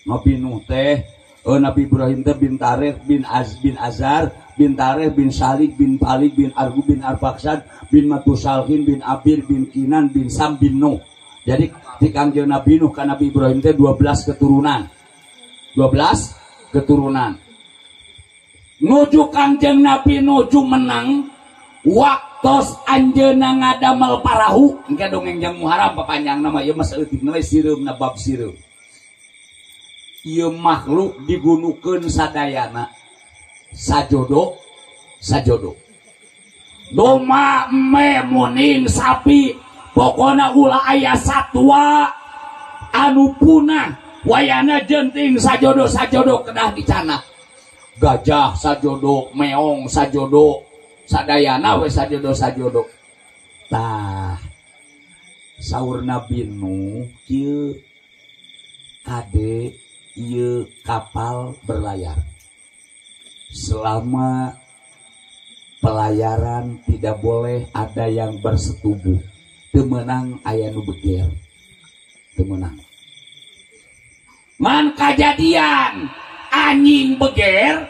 Nabi Nuh teh Nabi Ibrahim teh bin Tarikh bin Az bin Azar bin Tarikh bin Salik bin Palik bin Argu bin Arfaksad bin Matusalhin bin Abir bin Kinan bin Sam bin Nuh. Jadi di Kangjeng Nabi Nuh ka Nabi Ibrahim teh 12 keturunan. 12 keturunan. Nuju Kangjeng Nabi Nuh menang waktos anjeunna ngadamel parahu. Engke dongeng jang Muharram papanjangna mah ieu mah saeutikna we sireumna bab sireum. Ieu makhluk digunukeun sadayana. Sajodo sajodo. Domba, eme, muning, sapi, pokona ulah aya satwa anu punah wayana jenting sajodo-sajodo kedah dicanak. Gajah sajodo, meong sajodo, sadayana we sajodo sajodo. Tah saur Nabi Nuh kieu kade ieu kapal berlayar. Selama pelayaran tidak boleh ada yang bersetubuh. Teu meunang aya nu beger. Teu meunang. Man kajadian anjing beger,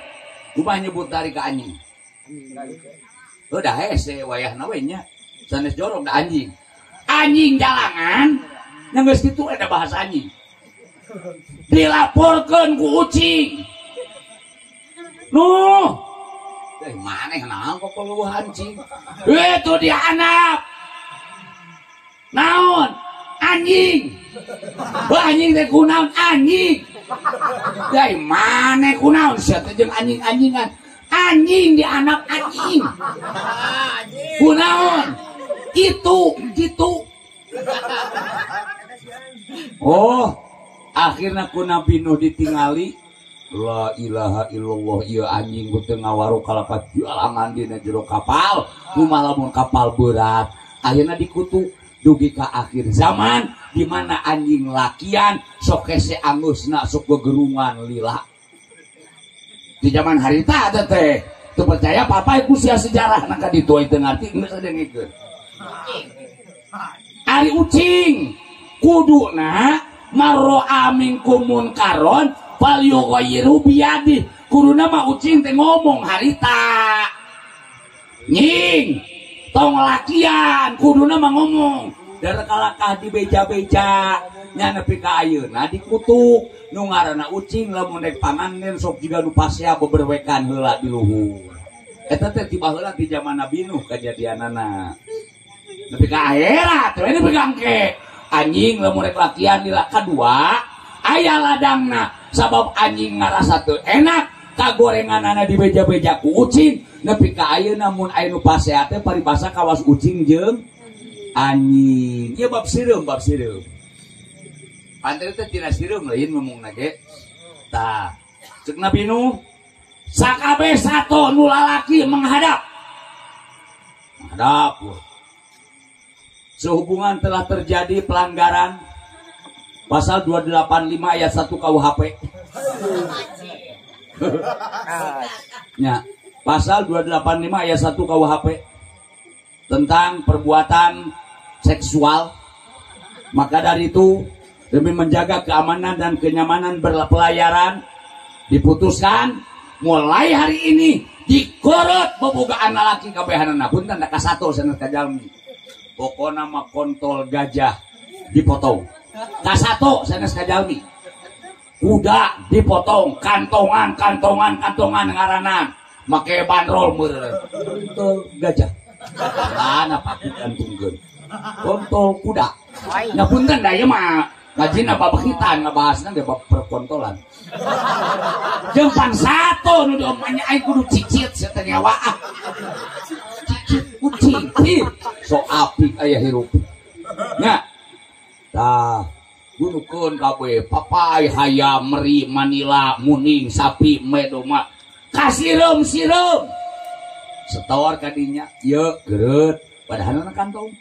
kumaha nyebut dari ka anjing? Udah hese wayahna we nya. Sanes jorong da anjing. Anjing jalangan nya geus kitu ada bahasa anjing. Dilaporkeun ku ucing. Nuh, maneh naon kok leuweuh anjing? Itu dia anak. Naon? Anjing. Wah anjing teh kunaon anjing. Dai maneh kunaon sia teh jeung anjing-anjingan. Anjing di anak anjing. Kunaon? Kitu, kitu. Oh, akhirna ku Nabi Nuh ditingali. La ilaha illallah ieu anjing ku teu ngawaru kalakat jalangan dina jero kapal, kumaha lamun kapal berat. Akhirna dikutuk dugi ka akhir zaman di mana anjing lakian sok hese angusna sok gegerungan lila. Di zaman harita teh teh teu percaya papa ku sia sejarah na ka ditu teu ngarti geus dengekeun. Ari ucing kuduna marro'a minkum munkaron falyughayyiru biyadihi. Kuduna mah ucing teh ngomong harita. Nying tong lakian kuduna mah ngomong. Dari kalakah dibeja-beja nya nepi ka ayeuna dikutuk nu ngaranna ucing lamun rek panganen sok jiga nu pasea beberwekan heula di luhur. Eta teh tiba heula di zaman Nabi Nuh kajadianana. Nepi ka akhirat we nepi ka engke. Anjing lamun rek lakian lila kadua aya ladangna sabab anjing ngarasa teu enak kagorenganana dibeja-beja ku ucing nepi ka ayeuna mun aya nu pasea teh paribasa kawas ucing jeung anjing. Ieu bab sireum, bab sireum. Pantes teh tina sireum lain ngomongna ge. Tah, ceuk Nabi Nuh, sakabeh sato nu lalaki menghadap. Menghadap. Sehubungan telah terjadi pelanggaran pasal 285 ayat 1 KUHP. Ya, pasal 285 ayat 1 KUHP tentang perbuatan seksual. Maka dari itu demi menjaga keamanan dan kenyamanan berpelayaran diputuskan mulai hari ini dikorot bobogaan lalaki kabehanana punten da kasato sanes kajalmi. Pokona mah kontol gajah dipotong. Kasato sanes kajalmi. Kuda dipotong, kantongan kantongan kantongan ngaranan make bandrol meureun. Kontol gajah. Mana paku kantungkeun. Kontol kuda. Nya punten da ieu mah ngajina bab khitan ngabahasna ge bab perkontolan. Jeung pansato nu diomanya aing kudu cicit sia teh nyawa. Cicit kucing. So apik aya hirup. Nya. Tah, gunukeun kabeh papai hayam meri manila muning sapi medoma. Kasireum-sireum. Setor kadinya ieu gereut padahal na kantong.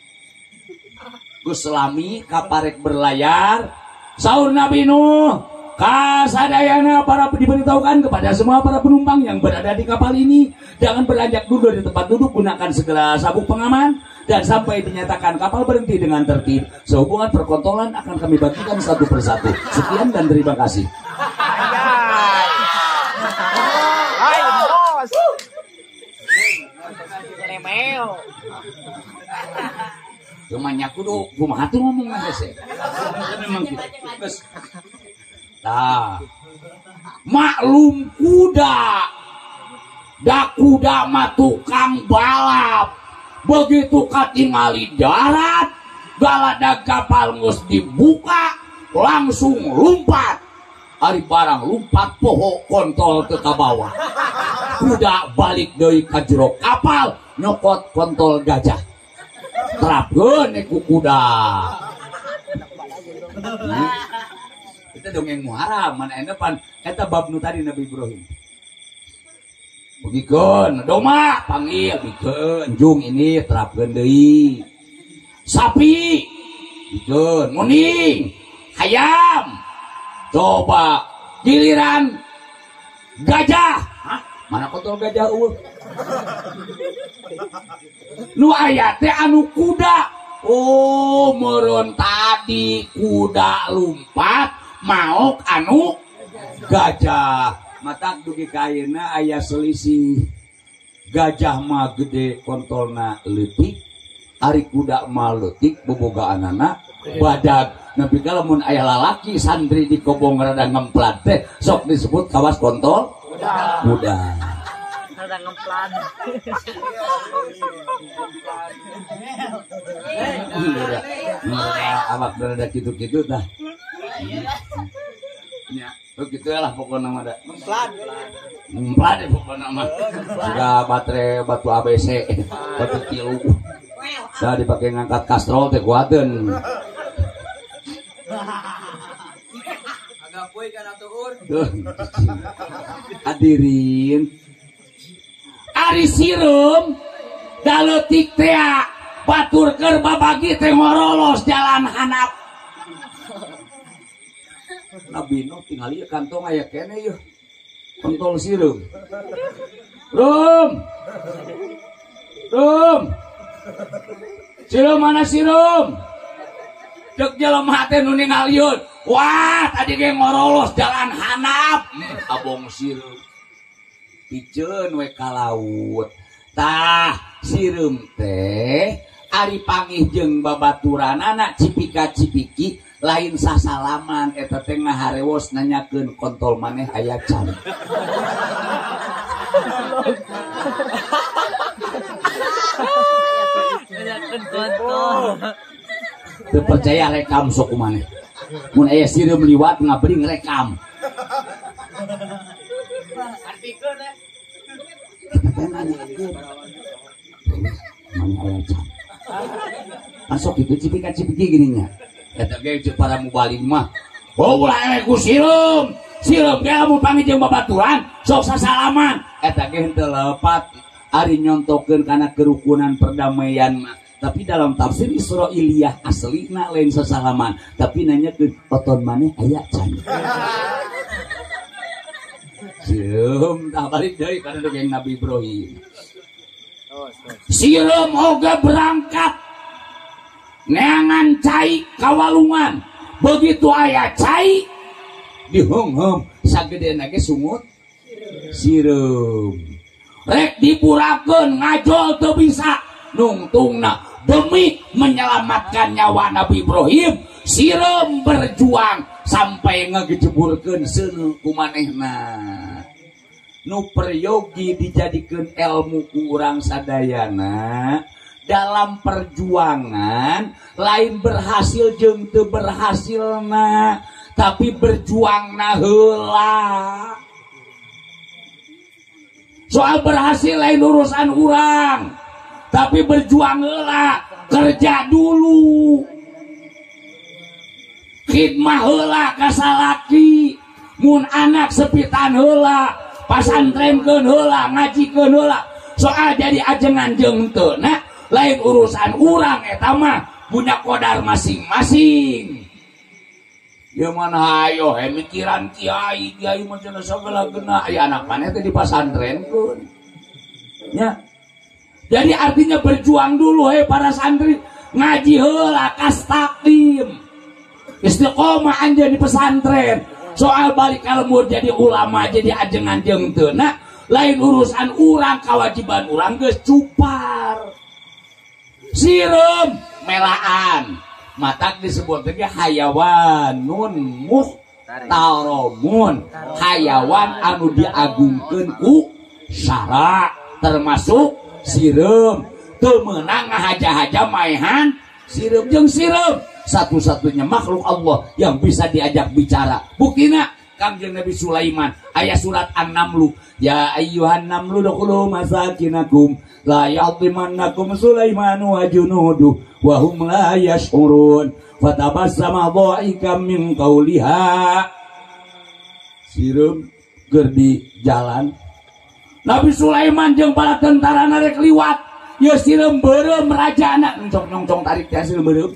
Geus selami kaparek berlayar saur Nabi Nuh kasadayana para diberitahukan kepada semua para penumpang yang berada di kapal ini jangan beranjak dulu di tempat duduk, gunakan segala sabuk pengaman dan sampai dinyatakan kapal berhenti dengan tertib. Sehubungan perkontolan akan kami bagikan satu persatu. Sekian dan terima kasih. Rumahnya kudu kumaha tuh ngomong hese. Memang gitu. Geus. Tah. Maklum kuda. Da kuda mah tukang balap. Begitu katingali darat, galadag kapal geus dibuka, langsung lompat. Ari barang lompat poho kontol teu ka bawah. Kuda balik deui ka jero kapal, nyokot kontol gajah. Terapkeun ku kuda. Itu dongeng Muharram mana eta pan eta bab nu tadi Nabi Ibrahim. Bugikeun domba panggil bikeun jung ini terapkeun deui. Sapi bikeun muning hayam. Coba giliran gajah. Hah? Mana kontol gajah eueuh? Nu aya teh anu kuda. Oh, meureun tadi kuda lumpat maok anu gajah. Matak dugi ka ayeuna aya selisih. Gajah mah gede kontolna leutik, ari kuda mah leutik bobogaanana badag. Nepi ka lamun aya lalaki santri di kobong rada ngemplat teh sok disebut kawas kontol kuda. Kuda. Rada ngemplat. Awak rada kitu-kitu tah. Nya, begitu lah pokokna mah da. Ngemplat. Ngemplat pokokna mah. Sudah baterai batu ABC, batu tilu. Dah dipake ngangkat kastrol teh kuateun. Agak poe kana tuur. Hadirin. Ari sireum daleutik teh batur keur babagi teh ngorolos jalan handap. Nabi Nuh tingali ieu kantong aya keneh ieu. Kontol sireum. Rum. Rum. Sireum mana sireum? Cek jelema teh nu ningalieun. Wah, tadi ge ngorolos jalan handap. Abong sireum. Piceun we ka laut. Tah, sireum teh ari pangih jeung babaturanana cipika-cipiki lain sasalaman eta teh ngaharewos nanyakeun kontol maneh aya can. Nanyakeun kontol. Teu percaya rekam sok maneh. Mun aya sireum liwat ngabring rekam. Artikeun eh. Eta teh nanyakeun. Maneh aya can. Masuk itu cipika-cipiki gininya. Eta ge ceuk para mubalig mah. Oh ulah eleh ku sireum. Sireum ge lamun panggih jeung babaturan sok sasalaman. Eta ge henteu lepat ari nyontokeun kana kerukunan perdamaian mah. Tapi dalam tafsir Israiliyah aslina lain sasalaman, tapi nanyakeun oton maneh aya can. Sireum tah balik deui kana dongeng Nabi Ibrahim. Sireum oge berangkat neangan cai kawalungan. Begitu aya cai dihungheum sagedena ge sungut sireum. Rek dipurakeun ngajol teu bisa nungtungna demi menyelamatkan nyawa Nabi Ibrahim. Sireum berjuang sampai ngejeburkeun seuneu ku manehna. Nu peryogi dijadikeun ilmu ku urang sadayana dalam perjuangan lain berhasil jeung teu berhasilna, tapi berjuangna heula. Soal berhasil lain urusan urang, tapi berjuang heula, kerja dulu. Khidmah heula ka salaki, mun anak sepitan heula, pasantrenkeun heula, ngajikeun heula. Soal jadi ajengan jeung teu na lain urusan urang eta mah punya kodar masing-masing. Ya mana ayo he mikiran kiai, kiai mah cenah sagala geuna aya anak maneh teh dipasantrenkeun. Nya. Jadi artinya berjuang dulu he para santri, ngaji heula kas taklim. Istiqomah anjeun di pesantren. Soal balik ka lembur jadi ulama, jadi ajengan jeung teu na lain urusan urang, kewajiban urang geus cupar. Sireum melaan matak disebut lagi hayawanun muhtaramun, hayawan anu diagungkeun ku syara, termasuk sireum. Teu meunang ngahaja-haja maehan sireum jeung sireum satu-satunya makhluk Allah yang bisa diajak bicara. Buktina Kangjeng Nabi Sulaiman aya surat An-Namlu, ya ayyuhan namlu dukhulu masakinakum la yahtimannakum Sulaimanu wa junuduhu wa hum la yash'urun fatabassama dha'ikan min qawliha. Sireum keur di jalan Nabi Sulaiman jeung para tentara rek liwat ye sireum beureum rajana nyongcong tarik teh sireum beureum.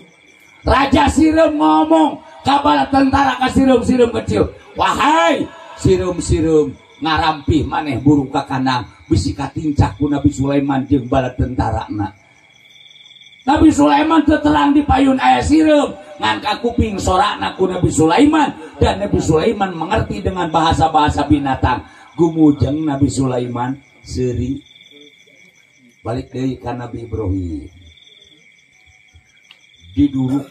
Raja sireum ngomong ka bala tentara ka sireum-sireum kecil, wahai sireum-sireum ngarampih maneh burung ka kandang bisi katincak ku Nabi Sulaiman jeung bala tentarana. Nabi Sulaiman teu terang di payun aya sireum ngan kakuping sorana ku Nabi Sulaiman dan Nabi Sulaiman mengerti dengan bahasa-bahasa binatang. Gumujeng Nabi Sulaiman seuri balik deui ka Nabi Ibrahim. Diduruk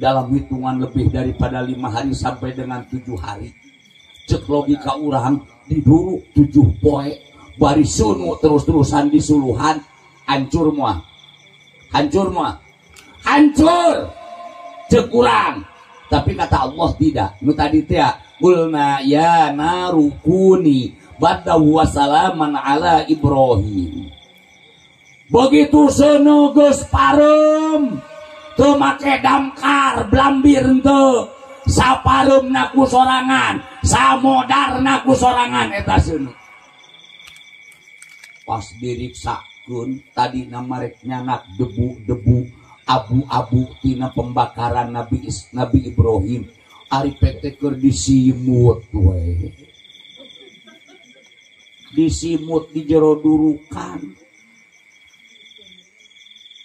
dalam hitungan lebih daripada 5 hari sampai dengan 7 hari. Cek logika urang diduruk 7 poe bari sunu terus-terusan disuluhan hancur moal. Hancur moal. Hancur. Cek urang. Tapi kata Allah tidak. Nu tadi teh qulna ya narukuni badda wa salaman ala Ibrahim. Begitu seuneu geus pareum teu make damkar blambir henteu sapareumna ku sorangan samodarna ku sorangan eta seuneu. Pas diriksakeun tadi marek nyanak debu-debu abu-abu tina pembakaran Nabi Ibrahim ari pete keur disimut we. Disimut di jero durukan.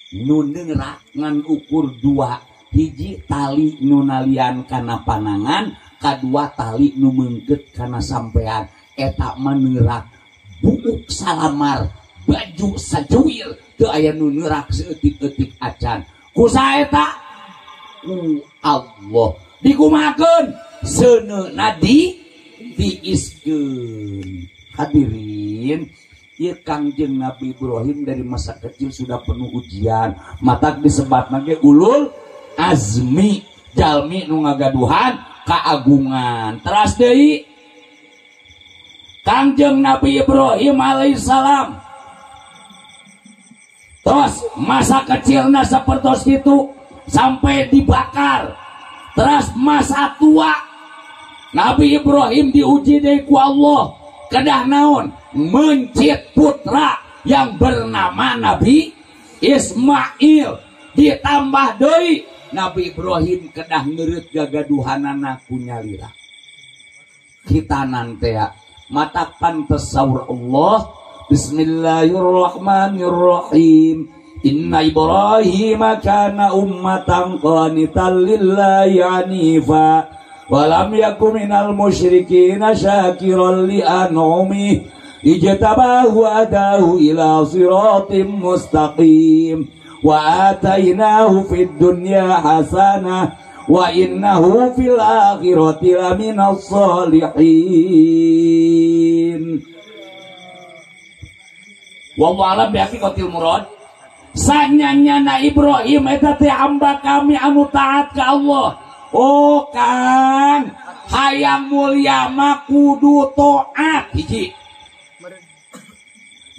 Nu neurak ngan ukur 2, hiji tali nu nalian kana panangan, kadua tali nu meungkeut kana sampean. Eta mah neurak buuk salamar, baju sajuwir teu aya nu neurak saeutik-eutik acan. Ku saha eta? Ku Allah. Dikumakeun seuneuna di diiskeun. Hadirin, ieu Kangjeng Nabi Ibrahim dari masa kecil sudah penuh ujian. Matak disebatna ge ulul azmi, jalmi nu ngagaduhan kaagungan. Teras deui Kangjeng Nabi Ibrahim alaihissalam terus masa kecilna sapertos kitu sampai dibakar. Terus masa tua Nabi Ibrahim diuji deui ku Allah kedah naon mencit putra yang bernama Nabi Ismail. Ditambah deui Nabi Ibrahim kedah ngeureut gagaduhanana ku nyalira. Khitanan teh mata pantes saur Allah, Bismillahirrahmanirrahim. Inna Ibrahim kana ummatan qanitan lillahi hanifa wa lam yakum minal musyrikin syakiran li an'ami ijtabahu wa hadahu ila siratim mustaqim wa atainahu fid dunya hasanah wa innahu fil akhirati laminas sholihin. Wallahu a'lam bihaqiqatil murad. Sanyanyana Ibrahim eta teh hamba kami anu taat ka Allah. Oh Kang, hayang mulia mah kudu taat. Hiji.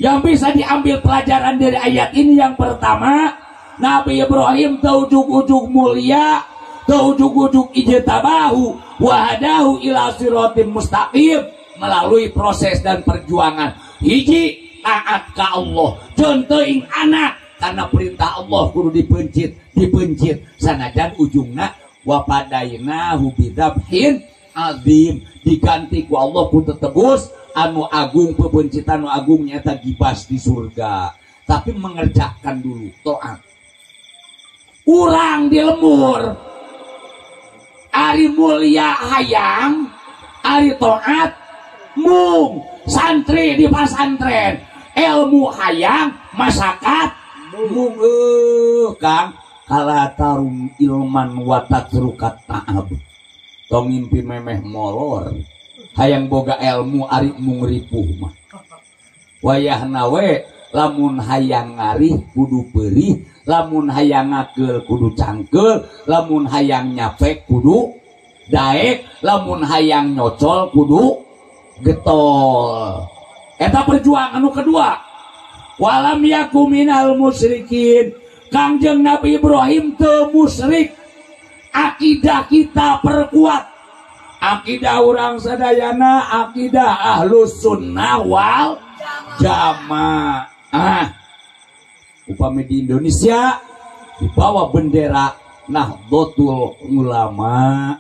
Yang bisa diambil pelajaran dari ayat ini yang pertama, Nabi Ibrahim teu ujug-ujug mulia, teu ujug-ujug ijtabahu wa hadahu ila siratim mustaqim melalui proses dan perjuangan. Hiji, taat ka Allah. Contoh anak karena perintah Allah kudu dipencit, dipencit sanajan ujungna wa padainahu bidzabhin azim, diganti ku Allah ku tetebus anu agung, pepencitan anu agung nyata gibas di surga. Tapi mengerjakan dulu taat. Urang di lemur ari mulia hayang, ari taat mung santri di pasantren, ilmu hayang masyarakat mung. Kang kala tarum ilman wa tatrukat ta'ab, tong ngimpi memeh molor hayang boga ilmu ari mung ripuh mah. Wayahna we lamun hayang ngarih kudu perih, lamun hayang ngakeul kudu cangkeul, lamun hayang nyapek kudu daek, lamun hayang nyocol kudu getol. Eta perjuangan anu kedua. Walam yaku minal musyrikin. Kangjeng Nabi Ibrahim teu musyrik. Akidah kita perkuat. Akidah urang sadayana akidah ahlus sunnah wal Jamaah. Upami di Indonesia di bawah bendera Nahdlatul Ulama,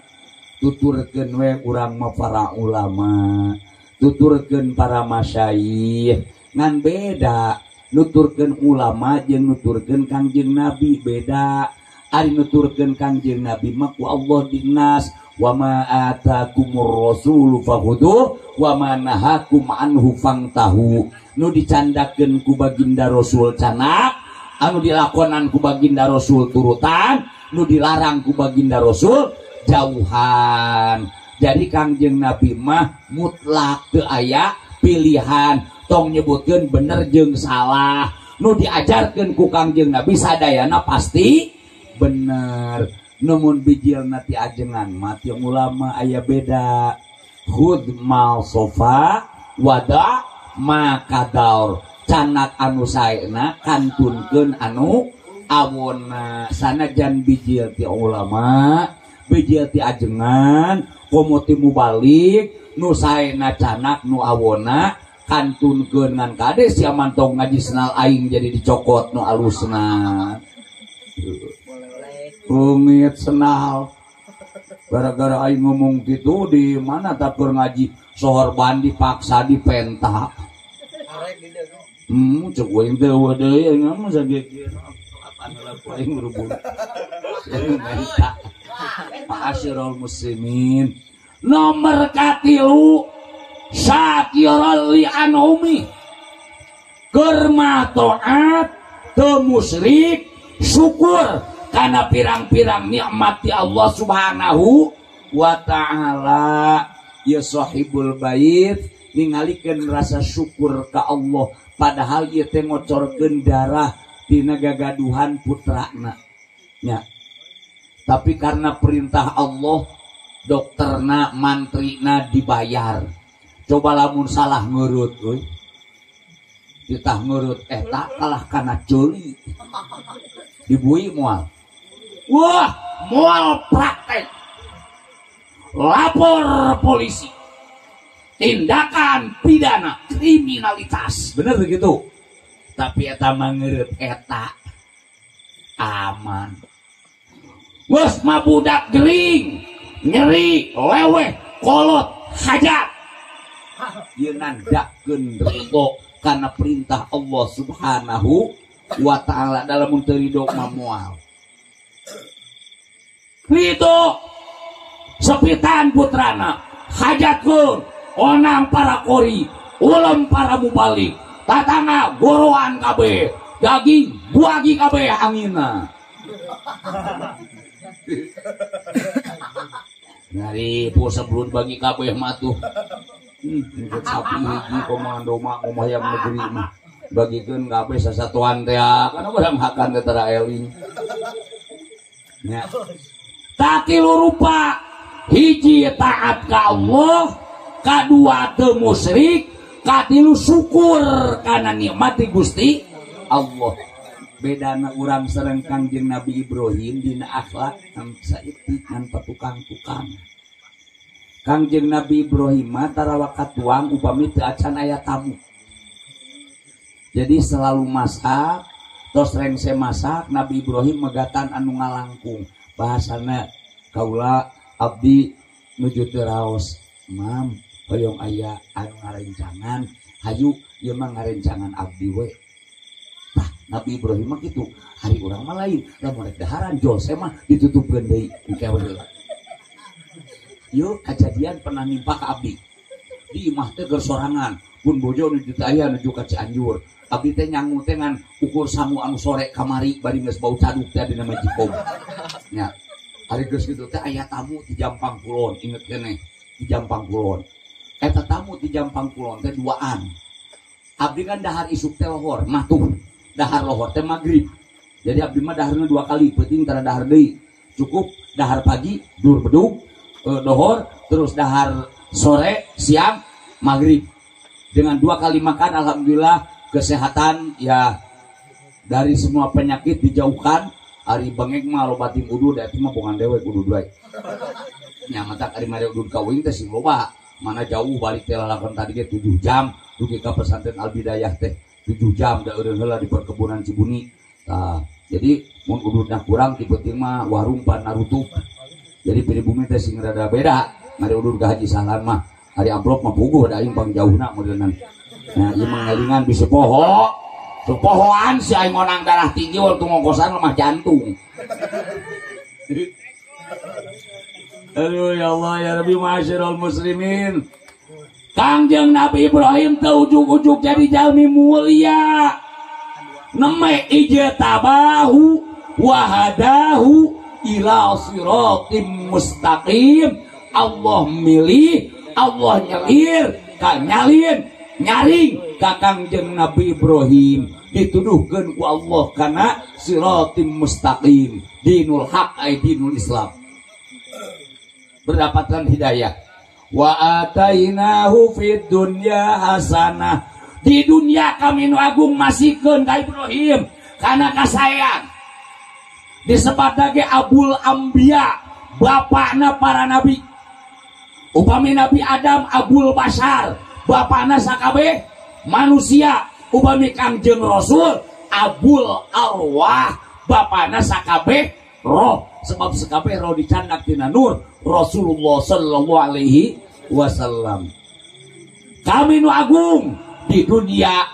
tuturkeun we urang mah para ulama, tuturkeun para masyayikh. Ngan beda nuturkeun ulama jeung nuturkeun Kangjeng Nabi beda. Ari nuturkeun Kangjeng Nabi mah ku Allah dinas, wa ma atakumur rasulu fakhudhu wa ma nahakum anhu fangtahu. Nu dicandakeun ku baginda Rasul canak, anu dilakonan ku baginda Rasul turutan, nu dilarang ku baginda Rasul jauhan. Jadi Kangjeng Nabi mah mutlak teu aya pilihan, tong nyebutkeun bener jeung salah. Nu diajarkeun ku Kangjeng Nabi sadayana pasti bener. Namun bijilna ti ajengan mah ti ulama aya beda. Khudh ma sofa wada ma kadaur. Canak anu saena kantunkeun anu awona. Sanajan bijil ti ulama, bijil ti ajengan, komo ti mubalik, nu saena canak nu awona kantunkeun ngan kade sia mantong ngaji senal aing jadi dicokot nu alusna. Rungit senal gara-gara aing ngomong gitu di mana tak keur ngaji sohor ban dipaksa dipenta. Cek aing teh eueuh deui aing mah sagekir apaan laku aing berubung. Menta. Ma'asyiral muslimin. Nomor katilu syakiral li anumi. Keur mah taat teu musyrik, syukur karena pirang-pirang nikmat di Allah Subhanahu wa ta'ala. Ya sahibul bait ningalikeun rasa syukur ka Allah padahal ieu teh ngocorkeun darah tina gagaduhan putrana nya. Tapi karena perintah Allah dokterna mantrina dibayar. Coba lamun salah ngurut euy. Ditah ngurut eta kalah kana ceuli. Dibui moal. Wah, moal praktek. Lapor polisi. Tindakan pidana kriminalitas. Bener begitu. Tapi eta mangeureut eta aman. Geus mah budak gering, nyeri, leweh, kolot, hajat. Ieu nandakeun ridho karena perintah Allah Subhanahu wa ta'ala. Dalam teu ridho mah moal. Ridho sepitan putrana, hajatkeun onang para kori, ulem para mubalik, tatangga goroan kabeh, daging buagi kabeh anginna. Ngari sebelum bagi kabeh mah tuh. Ikut sapi hiji komando mah hayam negeri mah. Bagikeun kabeh sasatuan teh kana urang hakan teh tara eling. Nya. Tatilu rupa, hiji taat ka Allah, kadua teu musyrik, katilu syukur kana nikmat Gusti Allah. Bedana urang sareng Kangjeng Nabi Ibrahim dina akhlak ngan saeutik ngan patukang-tukang. Kangjeng Nabi Ibrahim mah tarawa katuang upami teu acan aya tamu. Jadi selalu masak, tos rengse masak Nabi Ibrahim megatan anu ngalangkung. Bahasana kaula abdi nuju teu raos, mam hoyong aya anu ngarencangan, hayu ieu mah ngarencangan abdi we. Tah Nabi Ibrahim mah kitu, hari urang mah lain, lamun rek daharan jose mah ditutupkeun deui engke we heula. Ieu kajadian pernah nimpa ka abdi. Di imah teh keur sorangan, pun bojo nuju teu aya nuju ka Cianjur. Abdi teh nyangu teh ngan ukur sangu anu sore kamari bari geus bau caduk teh dina majikom. Nya. Ari geus kitu teh aya tamu ti Jampang Kulon, inget keneh, ti Jampang Kulon. Eta tamu ti Jampang Kulon teh duaan. Abdi kan dahar isuk teh lohor, matuh. Dahar lohor teh magrib. Jadi abdi mah daharna dua kali, peuting tara dahar deui. Cukup dahar pagi, dur bedug, dohor, terus dahar sore, siang, magrib. Dengan dua kali makan, alhamdulillah kesehatan ya dari semua penyakit dijauhkan. Ari bengek mah loba tim udud, eta mah bongan dewek udud wae. Nya matak ari mare udud ka uing teh sing loba. Mana jauh balik teh lalakon tadi ge 7 jam dugi ka pesantren Al Bidayah teh 7 jam da eureun heula di perkebunan Cibuni. Tah, jadi mun ududna kurang ti peuting mah warung pan narutup. Jadi pribumi teh sing rada beda. Mari udud ka Haji Sahlan mah ari amplop mah puguh da aing pangjauhna modelna. Nah, ieu mah ngelingan bisa poho. Tuh pohoan si aing ngonang darah tinggi waktu ngongkosan lemah jantung. Aduh ya Allah ya Rabbi ma'asyiral muslimin. Kangjeng Nabi Ibrahim teu ujug-ujug jadi jalmi mulia. Neme ijtabahu wa hadahu ila siratim mustaqim. Allah milih, Allah nyelir, ka nyalin, nyaring ka Kangjeng Nabi Ibrahim. Dituduhkeun ku Allah kana siratim mustaqim, dinul haq ay dinul Islam. Berdapatkan hidayah. Wa atainahu fid dunya hasanah. Di dunia kami nu agung masihkeun ka Ibrahim kana kasayang. Disebat ge Abul Anbiya, bapakna para nabi. Upami Nabi Adam Abul Bashar, bapakna sakabeh manusia. Upami Kangjeng Rasul Abul Arwah, bapakna sakabeh roh. Sebab sakabeh roh dicandak tina nur Rasulullah sallallahu alaihi wasallam. Kami nu agung di dunia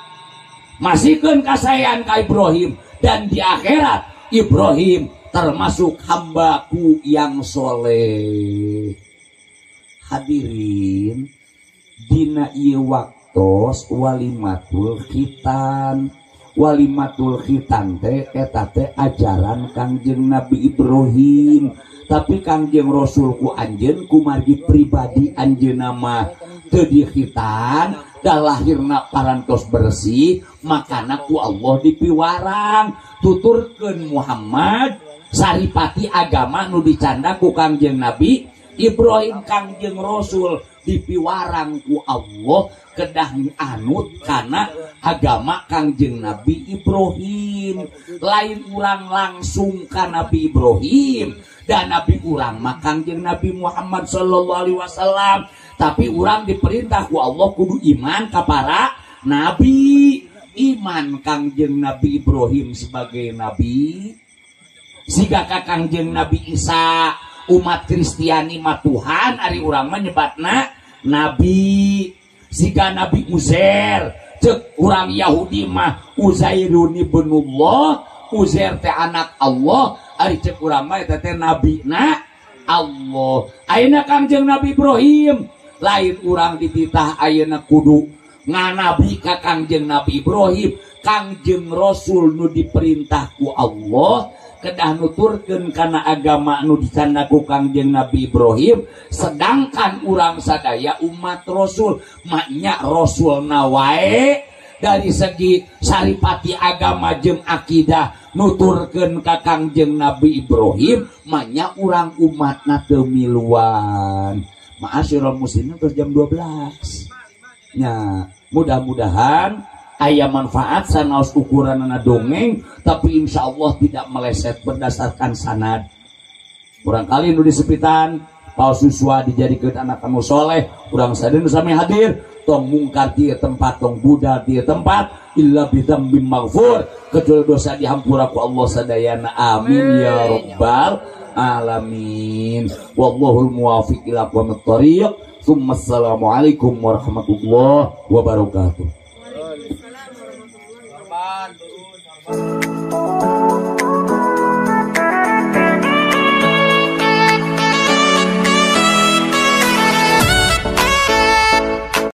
masihkeun kasayan ka Ibrahim, dan di akhirat Ibrahim termasuk hambaku yang soleh. Hadirin, dina ieu waktos walimatul khitan. Walimatul khitan teh eta teh ajaran Kangjeng Nabi Ibrahim. Tapi Kangjeng Rasul ku anjeun kumargi pribadi anjeunna mah teu dikhitan, da lahirna parantos bersih, makana ku Allah dipiwarang. Tuturkeun Muhammad saripati agama nu dicanda ku Kangjeng Nabi Ibrahim. Kangjeng Rasul dipiwarang ku Allah kedah anut kana agama Kangjeng Nabi Ibrahim. Lain urang langsung ka Nabi Ibrahim, dan Nabi urang mah Kangjeng Nabi Muhammad sallallahu alaihi wasallam. Tapi urang diperintah ku Allah kudu iman ka para nabi. Iman Kangjeng Nabi Ibrahim sebagai nabi, siga ka Kangjeng Nabi Isa. Umat Kristiani mah Tuhan, ari urang mah nyebatna nabi. Siga Nabi Uzair, cek urang Yahudi mah Uzairun ibnullah, Uzair teh anak Allah, ari cek urang mah eta teh nabina Allah. Ayeuna Kangjeng Nabi Ibrahim, lain urang dititah ayeuna kudu nganabi ka Kangjeng Nabi Ibrahim. Kangjeng Rasul nu diperintah ku Allah kedah nuturkeun kana agama nu dicanda ku Kangjeng Nabi Ibrahim, sedangkan urang sadaya umat Rasul, maknya Rasulna wae dari segi saripati agama jeung akidah nuturkeun ka Kangjeng Nabi Ibrahim, maknya urang umatna teu miluan. Ma'asyiral muslimin, terus jam 12. Nya, mudah-mudahan aya manfaat sanaos ukuranana dongeng, tapi insya Allah tidak meleset berdasarkan sanad. Kurang kali nu disepitan paus suswa dijadikeun anak anu soleh, urang sadaya nu sami hadir tong mungkar di tempat, tong budal di tempat, illa bidzambin maghfur, kecuali dosa dihampura ku Allah sadayana. Amin ya rabbal alamin. Wallahul muwafiq ila aqwamit thariq. Assalamualaikum warahmatullahi wabarakatuh.